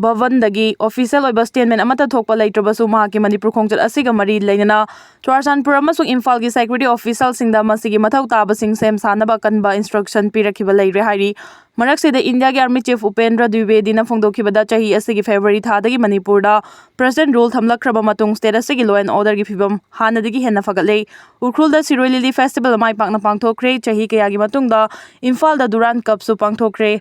ꯚꯕꯟꯗꯒꯤ ꯑꯣꯐꯤꯁꯤꯌꯦꯜ ꯑꯣꯏꯕ ꯁ꯭ꯇꯦꯠꯃꯦꯟ ꯑꯃꯠꯇ ꯊꯣꯛꯄ ꯂꯩꯇ꯭ꯔꯕꯁꯨ, ꯃꯍꯥꯛꯀꯤ ꯃꯅꯤꯄꯨꯔ ꯈꯣꯡꯆꯠ ꯑꯁꯤꯒ ꯃꯔꯤ ꯂꯩꯅꯅ ꯆꯨꯔꯥꯆꯥꯟꯄꯨꯔ ꯑꯃꯁꯨꯡ ꯏꯝꯐꯥꯜꯒꯤ ꯁꯦꯀ꯭ꯌꯨꯔꯤꯇꯤ ꯑꯣꯐꯤꯁꯤꯌꯦꯜꯁꯤꯡꯗ ꯃꯁꯤꯒꯤ ꯃꯊꯧ ꯇꯥꯕꯁꯤꯡ ꯁꯦꯝ ꯁꯥꯅꯕ ꯑꯀꯟꯕ ꯏꯟꯁꯇ꯭ꯔꯛꯁꯟ ꯄꯤꯔꯛꯈꯤꯕ ꯂꯩꯔꯦ ꯍꯥꯏꯔꯤ꯫ ꯃꯔꯛꯁꯤꯗ, ꯏꯟꯗꯤꯌꯥꯒꯤ ꯑꯥꯔꯃꯤ ꯆꯤꯐ ꯎꯄꯦꯟꯗ꯭ꯔ ꯗ꯭ꯋꯤꯕꯦꯗꯤꯅ ꯐꯣꯡꯗꯣꯛꯈꯤꯕꯗ, ꯆꯍꯤ ꯑꯁꯤꯒꯤ ꯐꯦꯕ꯭ꯔꯨꯋꯥꯔꯤ ꯊꯥꯗꯒꯤ ꯃꯅꯤꯄꯨꯔꯗ ꯄ꯭ꯔꯦꯁꯤꯗꯦꯟꯠ ꯔꯨꯜ ꯊꯝꯂꯛꯈ꯭ꯔꯕ ꯃꯇꯨꯡ ꯁ꯭ꯇꯦꯠ ꯑꯁꯤꯒꯤ ꯂꯣ ꯑꯦꯟ ꯑꯣꯔꯗꯔꯒꯤ ꯐꯤꯕꯝ ꯍꯥꯟꯅꯗꯒꯤ ꯍꯦꯟꯅ ꯐꯒꯠꯂꯦ꯫ ꯎꯈ꯭ꯔꯨꯜꯗ ꯁꯤꯔꯣꯏ ꯂꯤꯂꯤ ꯐꯦꯁꯇꯤꯚꯦꯜ ꯃꯥꯏ ꯄꯥꯛꯅ ꯄꯥꯡꯊꯣꯛꯈ꯭ꯔꯦ꯫ ꯆꯍꯤ ꯀꯌꯥꯒꯤ ꯃꯇꯨꯡꯗ ꯏꯝꯐꯥꯜꯗ ꯗꯨꯔꯥꯟ ꯀꯞꯁꯨ ꯄꯥꯡꯊꯣꯛꯈ꯭ꯔꯦ꯫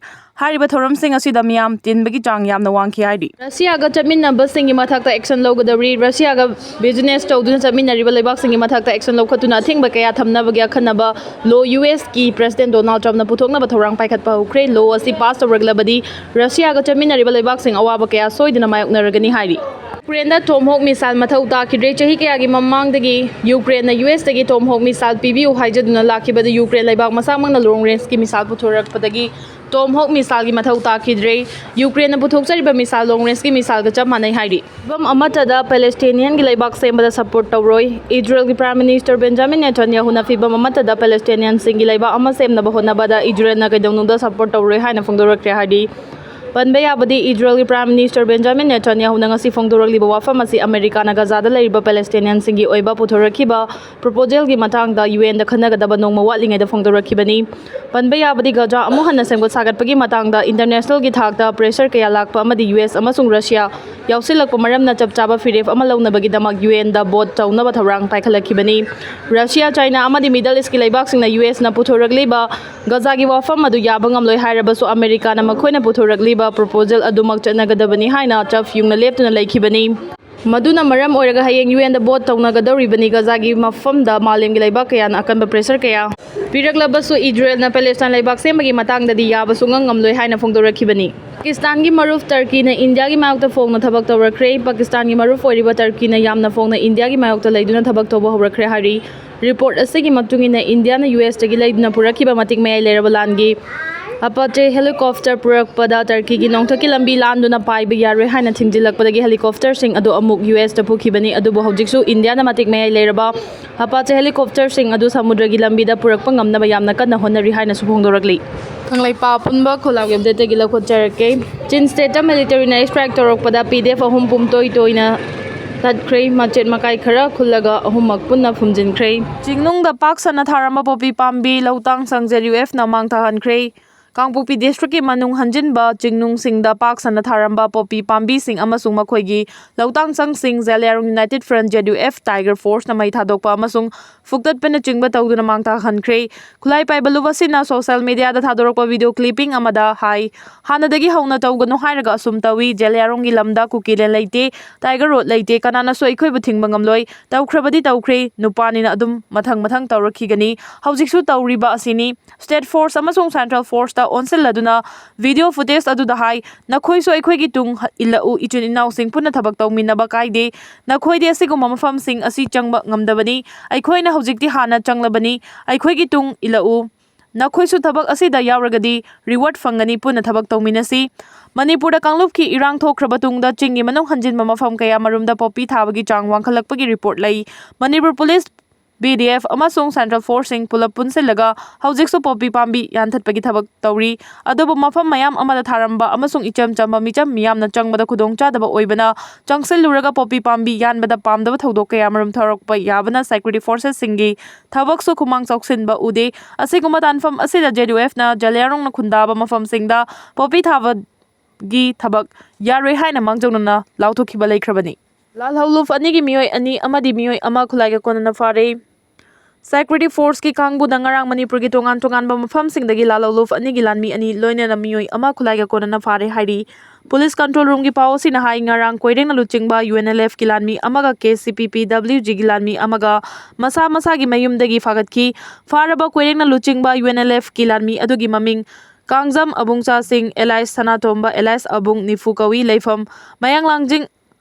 ꯍꯥꯏꯔꯤꯕ ꯊꯧꯔꯝꯁꯤꯡ ꯑꯁꯤꯗ ꯃꯤꯌꯥꯝ ꯇꯤꯟꯕꯒꯤ ꯆꯥꯡ ꯌꯥꯝꯅ ꯋꯥꯡꯈꯤ ꯍꯥꯏꯔꯤ꯫ ꯔꯁꯤꯌꯥꯒ ꯆꯠꯃꯤꯟꯅꯕꯁꯤꯡꯒꯤ ꯃꯊꯛꯇ ꯑꯦꯛꯁꯟ ꯂꯧꯒꯗꯧꯔꯤ꯫ ꯔꯁꯤꯌꯥꯒ ꯕꯤꯖꯤꯅꯦꯁ ꯇꯧꯗꯨꯅ ꯆꯠꯃꯤꯟꯅꯔꯤꯕ ꯂꯩꯕꯥꯛꯁꯤꯡꯒꯤ ꯃꯊꯛꯇ ꯑꯦꯛꯁꯟ ꯂꯧꯈꯠꯇꯨꯅ ꯑꯊꯤꯡꯕ ꯀꯌꯥ ꯊꯝꯅꯕꯒꯤ ꯑꯈꯟꯅꯕ ꯂꯣ ꯌꯨ ꯑꯦꯁꯀꯤ ꯄ꯭ꯔꯦꯁꯤꯗꯦꯟꯠ ꯗꯣꯅꯥꯜꯗ ꯇ꯭ꯔꯝꯞꯅ ꯄꯨꯊꯣꯛꯅꯕ ꯊꯧꯔꯥꯡ ꯄꯥꯏꯈꯠꯄ ꯍꯧꯈ꯭ꯔꯦ꯫ ꯂꯣ ꯑꯁꯤ ꯄꯥꯁ ꯇꯧꯔꯛꯂꯕꯗꯤ ꯔꯁꯤꯌꯥꯒ ꯆꯠꯃꯤꯟꯅꯔꯤꯕ ꯂꯩꯕꯥꯛꯁꯤꯡ ꯑꯋꯥꯕ ꯀꯌꯥ ꯁꯣꯏꯗꯅ ꯃꯥꯌꯣꯛꯅꯔꯒꯅꯤ ꯍꯥꯏꯔꯤ꯫ ꯌꯨꯀ꯭ꯔꯦꯟꯗ ꯇꯣꯝꯍꯣꯛ ꯃꯤꯁꯥꯏꯜ ꯃꯊꯧ ꯇꯥꯈꯤꯗ꯭ꯔꯦ꯫ ꯆꯍꯤ ꯀꯌꯥꯒꯤ ꯃꯃꯥꯡꯗꯒꯤ ꯌꯨꯀ꯭ꯔꯦꯟꯅ ꯌꯨ ꯑꯦꯁꯇꯒꯤ ꯇꯣꯝꯍꯣꯛ ꯃꯤꯁꯥꯏꯜ ꯄꯤꯕꯤꯌꯨ ꯍꯥꯏꯖꯗꯨꯅ ꯂꯥꯛꯈꯤꯕꯗ, ꯌꯨꯀ꯭ꯔꯦꯟ ꯂꯩꯕꯥꯛ ꯃꯁꯥꯃꯛꯅ ꯂꯣꯡ ꯔꯦꯟꯖꯀꯤ ꯃꯤꯁꯥꯏꯜ ꯄꯨꯊꯣꯔꯛꯄꯗꯒꯤ ꯇꯣꯝꯍꯣꯛ ꯃꯤꯁꯥꯏꯜꯒꯤ ꯃꯊꯧ ꯇꯥꯈꯤꯗ꯭ꯔꯦ꯫ ꯌꯨꯀ꯭ꯔꯦꯟꯅ ꯄꯨꯊꯣꯛꯆꯔꯤꯕ ꯃꯤꯁꯥꯏꯜ ꯂꯣꯡ ꯔꯦꯟꯖꯀꯤ ꯃꯤꯁꯥꯏꯜꯒ ꯆꯞ ꯃꯥꯟꯅꯩ ꯍꯥꯏꯔꯤ꯫ ꯐꯤꯚꯝ ꯑꯃꯠꯇꯗ ꯄꯦꯂꯦꯁꯇꯤꯅꯤꯌꯟꯒꯤ ꯂꯩꯕꯥꯛ ꯁꯦꯝꯕꯗ ꯁꯄꯣꯔꯠ ꯇꯧꯔꯣꯏ꯫ ꯏꯖꯔꯦꯜꯒꯤ ꯄ꯭ꯔꯥꯏꯝ ꯃꯤꯅꯤꯁꯇꯔ ꯕꯦꯟꯖꯥꯃꯤꯟ ꯅꯦꯇꯟꯌꯥꯍꯨꯅ ꯐꯤꯚꯝ ꯑꯃꯠꯇꯗ ꯄꯦꯂꯦꯁꯇꯤꯅꯤꯌꯟꯁꯤꯡꯒꯤ ꯂꯩꯕꯥꯛ ꯑꯃ ꯁꯦꯝꯅꯕ ꯍꯣꯠꯅꯕꯗ ꯏꯖꯔꯦꯜꯅ ꯀꯩꯗꯧꯅꯨꯡꯗ ꯁꯄꯣꯔꯠ ꯇꯧꯔꯣꯏ ꯍꯥꯏꯅ ꯐꯣꯡꯗꯣꯔꯛꯈ꯭ꯔꯦ ꯍꯥꯏꯔꯤ꯫ ꯄꯟꯕ ꯌꯥꯕꯗꯤ, ꯏꯖꯔꯦꯜꯒꯤ ꯄ꯭ꯔꯥꯏꯝ ꯃꯤꯅꯤꯁꯇꯔ ꯕꯦꯟꯖꯥꯃꯤꯟ ꯅꯦꯇꯟꯌꯥꯍꯨꯅ ꯉꯁꯤ ꯐꯣꯡꯗꯣꯔꯛꯂꯤꯕ ꯋꯥꯐꯝ ꯑꯁꯤ ꯑꯃꯦꯔꯤꯀꯥꯅ ꯒꯖꯥꯗ ꯂꯩꯔꯤꯕ ꯄꯦꯂꯦꯁꯇꯤꯅꯤꯌꯟꯁꯤꯡꯒꯤ ꯑꯣꯏꯕ ꯄꯨꯊꯣꯔꯛꯈꯤꯕ ꯄ꯭ꯔꯣꯄꯣꯖꯦꯜꯒꯤ ꯃꯇꯥꯡꯗ ꯌꯨ ꯑꯦꯟꯗ ꯈꯟꯅꯒꯗꯕ ꯅꯣꯡꯃ ꯋꯥꯠꯂꯤꯉꯩꯗ ꯐꯣꯡꯗꯣꯔꯛꯈꯤꯕꯅꯤ꯫ ꯄꯟꯕ ꯌꯥꯕꯗꯤ, ꯒꯖꯥ ꯑꯃꯨꯛ ꯍꯟꯅ ꯁꯦꯝꯒꯠ ꯁꯥꯒꯠꯄꯒꯤ ꯃꯇꯥꯡꯗ ꯏꯟꯇꯔꯅꯦꯁꯅꯦꯜꯒꯤ ꯊꯥꯛꯇ ꯄ꯭ꯔꯦꯁꯔ ꯀꯌꯥ ꯂꯥꯛꯄ ꯑꯃꯗꯤ ꯌꯨ ꯑꯦꯁ ꯑꯃꯁꯨꯡ ꯔꯁꯤꯌꯥ ꯌꯥꯎꯁꯤꯜꯂꯛꯄ ꯃꯔꯝꯅ ꯆꯞ ꯆꯥꯕ ꯐꯤꯔꯦꯞ ꯑꯃ ꯂꯧꯅꯕꯒꯤꯗꯃꯛ ꯌꯨ ꯑꯦꯟꯗ ꯚꯣꯠ ꯇꯧꯅꯕ ꯊꯧꯔꯥꯡ ꯄꯥꯏꯈꯠꯂꯛꯈꯤꯕꯅꯤ꯫ ꯔꯁꯤꯌꯥ, ꯆꯥꯏꯅꯥ ꯑꯃꯗꯤ ꯃꯤꯗꯜ ꯏꯁꯀꯤ ꯂꯩꯕꯥꯛꯁꯤꯡꯅ ꯌꯨ ꯑꯦꯁꯅ ꯄꯨꯊꯣꯔꯛꯂꯤꯕ ꯒꯖꯥꯒꯤ ꯋꯥꯐꯝ ꯑꯗꯨ ꯌꯥꯕ ꯉꯝꯂꯣꯏ ꯍꯥꯏꯔꯕꯁꯨ, ꯑꯃꯦꯔꯤꯀꯥꯅ ꯃꯈꯣꯏꯅ ꯄꯨꯊꯣꯔꯛꯂꯤꯕ ꯄ꯭ꯔꯣꯄꯣꯖꯦꯜ ꯑꯗꯨꯃꯛ ꯆꯠꯅꯒꯗꯕꯅꯤ ꯍꯥꯏꯅ ꯇ꯭ꯔꯝꯞ ꯌꯨꯡꯅ ꯂꯦꯞꯇꯨꯅ ꯂꯩꯈꯤꯕꯅꯤ꯫ ꯃꯗꯨꯅ ꯃꯔꯝ ꯑꯣꯏꯔꯒ ꯍꯌꯦꯡ ꯌꯨ ꯑꯦꯟꯗ ꯚꯣꯠ ꯇꯧꯅꯒꯗꯧꯔꯤꯕꯅꯤ꯫ ꯒꯖꯥꯒꯤ ꯃꯐꯝꯗ ꯃꯥꯂꯦꯝꯒꯤ ꯂꯩꯕꯥꯛ ꯀꯌꯥꯅ ꯑꯀꯟꯕ ꯄ꯭ꯔꯦꯁꯔ ꯀꯌꯥ ꯄꯤꯔꯛꯂꯕꯁꯨ, ꯏꯖꯔꯦꯜꯅ ꯄꯦꯂꯦꯁꯇꯥꯏꯟ ꯂꯩꯕꯥꯛ ꯁꯦꯝꯕꯒꯤ ꯃꯇꯥꯡꯗꯗꯤ ꯌꯥꯕ ꯁꯨꯡꯉꯝ ꯉꯝꯂꯣꯏ ꯍꯥꯏꯅ ꯐꯣꯡꯗꯣꯔꯛꯈꯤꯕꯅꯤ꯫ ꯄꯥꯀꯤꯁꯇꯥꯟꯒꯤ ꯃꯔꯨꯞ ꯇꯔꯀꯤꯅ ꯏꯟꯗꯤꯌꯥꯒꯤ ꯃꯥꯌꯣꯛꯇ ꯐꯣꯡꯅ ꯊꯕꯛ ꯇꯧꯔꯛꯈ꯭ꯔꯦ꯫ ꯄꯥꯀꯤꯁꯇꯥꯟꯒꯤ ꯃꯔꯨꯞ ꯑꯣꯏꯔꯤꯕ ꯇꯔꯀꯤꯅ ꯌꯥꯝꯅ ꯐꯣꯡꯅ ꯏꯟꯗꯤꯌꯥꯒꯤ ꯃꯥꯌꯣꯛꯇ ꯂꯩꯗꯨꯅ ꯊꯕꯛ ꯇꯧꯕ ꯍꯧꯔꯛꯈ꯭ꯔꯦ ꯍꯥꯏꯔꯤ꯫ ꯔꯤꯄꯣꯔꯠ ꯑꯁꯤꯒꯤ ꯃꯇꯨꯡ ꯏꯟꯅ, ꯏꯟꯗꯤꯌꯥꯅ ꯌꯨ ꯑꯦꯁꯇꯒꯤ ꯂꯩꯗꯨꯅ ꯄꯨꯔꯛꯈꯤꯕ ꯃꯇꯤꯛ ꯃꯌꯥꯏ ꯂꯩꯔꯕ ꯂꯥꯟꯒꯤ ꯑꯄꯥꯆꯦ ꯍꯦꯂꯤꯀꯣꯞꯇꯔ ꯄꯨꯔꯛꯄꯗ ꯇꯔꯀꯤꯒꯤ ꯅꯣꯡꯊꯛꯀꯤ ꯂꯝꯕꯤ ꯂꯥꯟꯗꯨꯅ ꯄꯥꯏꯕ ꯌꯥꯔꯣꯏ ꯍꯥꯏꯅ ꯊꯤꯡꯖꯤꯜꯂꯛꯄꯗꯒꯤ ꯍꯦꯂꯤꯀꯣꯞꯇꯔꯁꯤꯡ ꯑꯗꯨ ꯑꯃꯨꯛ ꯌꯨ ꯑꯦꯁꯇ ꯄꯨꯈꯤꯕꯅꯤ꯫ ꯑꯗꯨꯕꯨ ꯍꯧꯖꯤꯛꯁꯨ ꯏꯟꯗꯤꯌꯥꯅ ꯃꯇꯤꯛ ꯃꯌꯥꯏ ꯂꯩꯔꯕ ꯑꯄꯥꯆꯦ ꯍꯦꯂꯤꯀꯣꯞꯇꯔꯁꯤꯡ ꯑꯗꯨ ꯁꯃꯨꯗ꯭ꯔꯒꯤ ꯂꯝꯕꯤꯗ ꯄꯨꯔꯛꯄ ꯉꯝꯅꯕ ꯌꯥꯝꯅ ꯀꯟꯅ ꯍꯣꯠꯅꯔꯤ ꯍꯥꯏꯅꯁꯨ ꯐꯣꯡꯗꯣꯔꯛꯂꯤ꯫ ꯀꯪꯂꯩꯄꯥꯛ ꯑꯄꯨꯟꯕ ꯈꯨꯜꯂꯥꯛ ꯑꯞꯗꯦꯠꯇꯒꯤ ꯂꯧꯈꯠꯆꯔꯛꯀꯦ꯫ ꯆꯤꯟ ꯁ꯭ꯇꯦꯠꯇ ꯃꯤꯂꯤꯇꯔꯤꯅ ꯏꯁꯇ꯭ꯔꯥꯏꯛ ꯇꯧꯔꯛꯄꯗ ꯄꯤ ꯗꯤ ꯑꯦꯐ ꯑꯍꯨꯝ ꯄꯨꯝꯇꯣꯏ ꯇꯣꯏꯅ ꯇꯠꯈ꯭ꯔꯦ꯫ ꯃꯆꯦꯠ ꯃꯀꯥꯏ ꯈꯔ ꯈꯨꯜꯂꯒ ꯑꯍꯨꯝꯃꯛ ꯄꯨꯟꯅ ꯐꯨꯝꯖꯤꯟꯈ꯭ꯔꯦ꯫ ꯆꯤꯡꯅꯨꯡꯗ ꯄꯥꯛ ꯁꯟꯅ ꯊꯥꯔꯝꯕ ꯄꯣꯄꯤ ꯄꯥꯝꯕꯤ ꯂꯧꯇꯥꯡ ꯁꯪ ꯖꯦ ꯌꯨ ꯑꯦꯐꯅ ꯃꯥꯡ ꯊꯥꯍꯟꯈ꯭ꯔꯦ꯫ ꯀꯥꯡꯄꯣꯛꯄꯤ ꯗꯤꯁꯇ꯭ꯔꯤꯛꯀꯤ ꯃꯅꯨꯡ ꯍꯟꯖꯤꯟꯕ ꯆꯤꯡꯅꯨꯡꯁꯤꯡꯗ ꯄꯥꯛ ꯁꯟꯅ ꯊꯥꯔꯝꯕ ꯄꯣꯄꯤ ꯄꯥꯝꯕꯤꯁꯤꯡ ꯑꯃꯁꯨꯡ ꯃꯈꯣꯏꯒꯤ ꯂꯧꯇꯥꯡ ꯁꯪꯁꯤꯡ ꯖꯦꯂꯤꯌꯥꯡꯔꯣꯡ united front, J U F, tiger ꯐꯣꯔꯁꯅ ꯃꯩ ꯊꯥꯗꯣꯛꯄ ꯑꯃꯁꯨꯡ ꯐꯨꯛꯇꯠꯄꯅꯆꯤꯡꯕ ꯇꯧꯗꯨꯅ ꯃꯥꯡ ꯊꯥꯍꯟꯈ꯭ꯔꯦ꯫ ꯈꯨꯠꯂꯥꯏ ꯄꯥꯏꯕ ꯂꯨꯞ ꯑꯁꯤꯅ ꯁꯣꯁꯦꯜ ꯃꯤꯗꯤꯌꯥꯗ ꯊꯥꯗꯣꯔꯛꯄ ꯚꯤꯗꯤꯑꯣ ꯀ꯭ꯂꯤꯞꯄꯤꯡ ꯑꯃꯗ ꯍꯥꯏ, "ꯍꯥꯟꯅꯗꯒꯤ ꯍꯧꯅ ꯇꯧꯒꯅꯨ ꯍꯥꯏꯔꯒ ꯑꯁꯨꯝ ꯇꯧꯏ꯫ ꯖꯦꯂꯤꯌꯥꯡꯔꯣꯡꯒꯤ ꯂꯝꯗ ꯀꯨꯀꯤꯂꯦꯟ ꯂꯩꯇꯦ, ꯇꯥꯏꯒꯔ ꯔꯣꯗ ꯂꯩꯇꯦ, ꯀꯅꯥꯅꯁꯨ ꯑꯩꯈꯣꯏꯕꯨ ꯊꯤꯡꯕ ꯉꯝꯂꯣꯏ꯫ ꯇꯧꯈ꯭ꯔꯕꯗꯤ ꯇꯧꯈ꯭ꯔꯦ, ꯅꯨꯄꯥꯅꯤꯅ ꯑꯗꯨꯝ ꯃꯊꯪ ꯃꯊꯪ ꯇꯧꯔꯛꯈꯤꯒꯅꯤ꯫ ꯍꯧꯖꯤꯛꯁꯨ ꯇꯧꯔꯤꯕ ꯑꯁꯤꯅꯤ"꯫ ꯁ꯭ꯇꯦꯠ ꯐꯣꯔꯁ ꯑꯃꯁꯨꯡ ꯁꯦꯟꯇ꯭ꯔꯦꯜ ꯐꯣꯔꯁꯇ ꯑꯣꯟꯁꯤꯜꯂꯗꯨꯅ ꯚꯤꯗꯤꯑꯣ ꯐꯨꯇꯦꯖ ꯑꯗꯨꯗ ꯍꯥꯏ, "ꯅꯈꯣꯏꯁꯨ ꯑꯩꯈꯣꯏꯒꯤ ꯇꯨꯡ ꯏꯜꯂꯛꯎ, ꯏꯆꯤꯟ ꯏꯅꯥꯎꯁꯤꯡ ꯄꯨꯟꯅ ꯊꯕꯛ ꯇꯧꯃꯤꯟꯅꯕ ꯀꯥꯏꯗꯦ꯫ ꯅꯈꯣꯏꯗꯤ ꯑꯁꯤꯒꯨꯝꯕ ꯃꯐꯝꯁꯤꯡ ꯑꯁꯤ ꯆꯪꯕ ꯉꯝꯗꯕꯅꯤ꯫ ꯑꯩꯈꯣꯏꯅ ꯍꯧꯖꯤꯛꯇꯤ ꯍꯥꯟꯅ ꯆꯪꯂꯕꯅꯤ꯫ ꯑꯩꯈꯣꯏꯒꯤ ꯇꯨꯡ ꯏꯜꯂꯛꯎ꯫ ꯅꯈꯣꯏꯁꯨ ꯊꯕꯛ ꯑꯁꯤꯗ ꯌꯥꯎꯔꯒꯗꯤ ꯔꯤꯋꯥꯔꯗ ꯐꯪꯒꯅꯤ꯫ ꯄꯨꯟꯅ ꯊꯕꯛ ꯇꯧꯃꯤꯟꯅꯁꯤ"꯫ ꯃꯅꯤꯄꯨꯔꯗ ꯀꯥꯡꯂꯨꯞꯀꯤ ꯏꯔꯥꯡ ꯊꯣꯛꯈ꯭ꯔꯕ ꯇꯨꯡꯗ ꯆꯤꯡꯒꯤ ꯃꯅꯨꯡ ꯍꯟꯖꯤꯟꯕ ꯃꯐꯝ ꯀꯌꯥ ꯃꯔꯨꯝꯗ ꯄꯣꯄꯤ ꯊꯥꯕꯒꯤ ꯆꯥꯡ ꯋꯥꯡꯈꯠꯂꯛꯄꯒꯤ ꯔꯤꯄꯣꯔꯠ ꯂꯩ꯫ Manipur police, B D F ꯑꯃꯁꯨꯡ ꯁꯦꯟꯇ꯭ꯔꯦꯜ ꯐꯣꯔꯁꯁꯤꯡ ꯄꯨꯂꯞ ꯄꯨꯟꯁꯤꯜꯂꯒ ꯍꯧꯖꯤꯛꯁꯨ ꯄꯣꯄꯤ ꯄꯥꯝꯕꯤ ꯌꯥꯟꯊꯠꯄꯒꯤ ꯊꯕꯛ ꯇꯧꯔꯤ꯫ ꯑꯗꯨꯕꯨ ꯃꯐꯝ ꯃꯌꯥꯝ ꯑꯃꯗ ꯊꯥꯔꯝꯕ ꯑꯃꯁꯨꯡ ꯏꯆꯝ ꯆꯝꯕ ꯃꯤꯆꯝ ꯃꯤꯌꯥꯝꯅ ꯆꯪꯕꯗ ꯈꯨꯗꯣꯡꯆꯥꯗꯕ ꯑꯣꯏꯕꯅ, ꯆꯪꯁꯤꯜꯂꯨꯔꯒ ꯄꯣꯄꯤ ꯄꯥꯝꯕꯤ ꯌꯥꯟꯕꯗ ꯄꯥꯝꯗꯕ ꯊꯧꯗꯣꯛ ꯀꯌꯥ ꯃꯔꯨꯝ ꯊꯣꯔꯛꯄ ꯌꯥꯕꯅ ꯁꯦꯀ꯭ꯌꯨꯔꯤꯇꯤ ꯐꯣꯔꯁꯦꯁꯁꯤꯡꯒꯤ ꯊꯕꯛꯁꯨ ꯈꯨꯃꯥꯡ ꯆꯥꯎꯁꯤꯟꯕ ꯎꯗꯦ꯫ ꯑꯁꯤꯒꯨꯝꯕ ꯇꯥꯟꯐꯝ ꯑꯁꯤꯗ ꯖꯦ ꯌꯨ ꯑꯦꯐꯅ ꯖꯦꯂꯤꯌꯥꯡꯔꯣꯡꯅ ꯈꯨꯟꯗꯥꯕ ꯃꯐꯝꯁꯤꯡꯗ ꯄꯣꯄꯤ ꯊꯥꯕꯒꯤ ꯊꯕꯛ ꯌꯥꯔꯣꯏ ꯍꯥꯏꯅ ꯃꯥꯡꯖꯧꯅꯅ ꯂꯥꯎꯊꯣꯛꯈꯤꯕ ꯂꯩꯈ꯭ꯔꯕꯅꯤ꯫ ꯂꯥꯜꯍꯧꯂꯨꯞ ꯑꯅꯤꯒꯤ ꯃꯤꯑꯣꯏ ꯑꯅꯤ ꯑꯃꯗꯤ ꯃꯤꯑꯣꯏ ꯑꯃ ꯈꯨꯠꯂꯥꯏꯒ ꯀꯣꯟꯅꯅ ꯐꯥꯔꯦ꯫ ꯁꯦꯀ꯭ꯌꯨꯔꯤꯇꯤ ꯐꯣꯔꯁꯀꯤ ꯀꯥꯡꯕꯨꯅ ꯉꯔꯥꯡ ꯃꯅꯤꯄꯨꯔꯒꯤ ꯇꯣꯉꯥꯟ ꯇꯣꯉꯥꯟꯕ ꯃꯐꯝꯁꯤꯡꯗꯒꯤ ꯂꯥꯜꯍꯧꯂꯨꯞ ꯑꯅꯤꯒꯤ ꯂꯥꯟꯃꯤ ꯑꯅꯤ ꯂꯣꯏꯅꯅ ꯃꯤꯑꯣꯏ ꯑꯃ ꯈꯨꯠꯂꯥꯏꯒ ꯀꯣꯟꯅꯅ ꯐꯥꯔꯦ ꯍꯥꯏꯔꯤ꯫ ꯄꯨꯂꯤꯁ ꯀꯟꯇ꯭ꯔꯣꯜ ꯔꯨꯝꯒꯤ ꯄꯥꯎ ꯑꯁꯤꯅ ꯍꯥꯏ, ꯉꯔꯥꯡ ꯀꯣꯏꯔꯦꯡꯅ ꯂꯨꯆꯤꯡꯕ ꯌꯨ ꯑꯦꯟ ꯑꯦꯜ ꯑꯦꯐꯀꯤ ꯂꯥꯟꯃꯤ ꯑꯃꯒ ꯀꯦ ꯁꯤ ꯄꯤ ꯄꯤ ꯗꯕ꯭ꯂꯤꯎ ꯖꯤꯒꯤ ꯂꯥꯟꯃꯤ ꯑꯃꯒ ꯃꯁꯥ ꯃꯁꯥꯒꯤ ꯃꯌꯨꯝꯗꯒꯤ ꯐꯥꯒꯠꯈꯤ꯫ ꯐꯥꯔꯕ ꯀꯣꯏꯔꯦꯡꯅ ꯂꯨꯆꯤꯡꯕ ꯌꯨ ꯑꯦꯟ ꯑꯦꯜ ꯑꯦꯐꯀꯤ ꯂꯥꯟꯃꯤ ꯑꯗꯨꯒꯤ ꯃꯃꯤꯡ ꯀꯥꯡꯖꯝ ꯑꯕꯨꯡꯆꯥ ꯁꯤꯡ, ꯑꯦꯂꯥꯏꯁ ꯁꯅꯥꯇꯣꯝꯕ, ꯑꯦꯂꯥꯏꯁ ꯑꯕꯨꯡ ꯅꯤꯐꯨ ꯀꯧꯏ, ꯂꯩꯐꯝ ꯃꯌꯥꯡꯂꯥꯡꯖꯤꯡ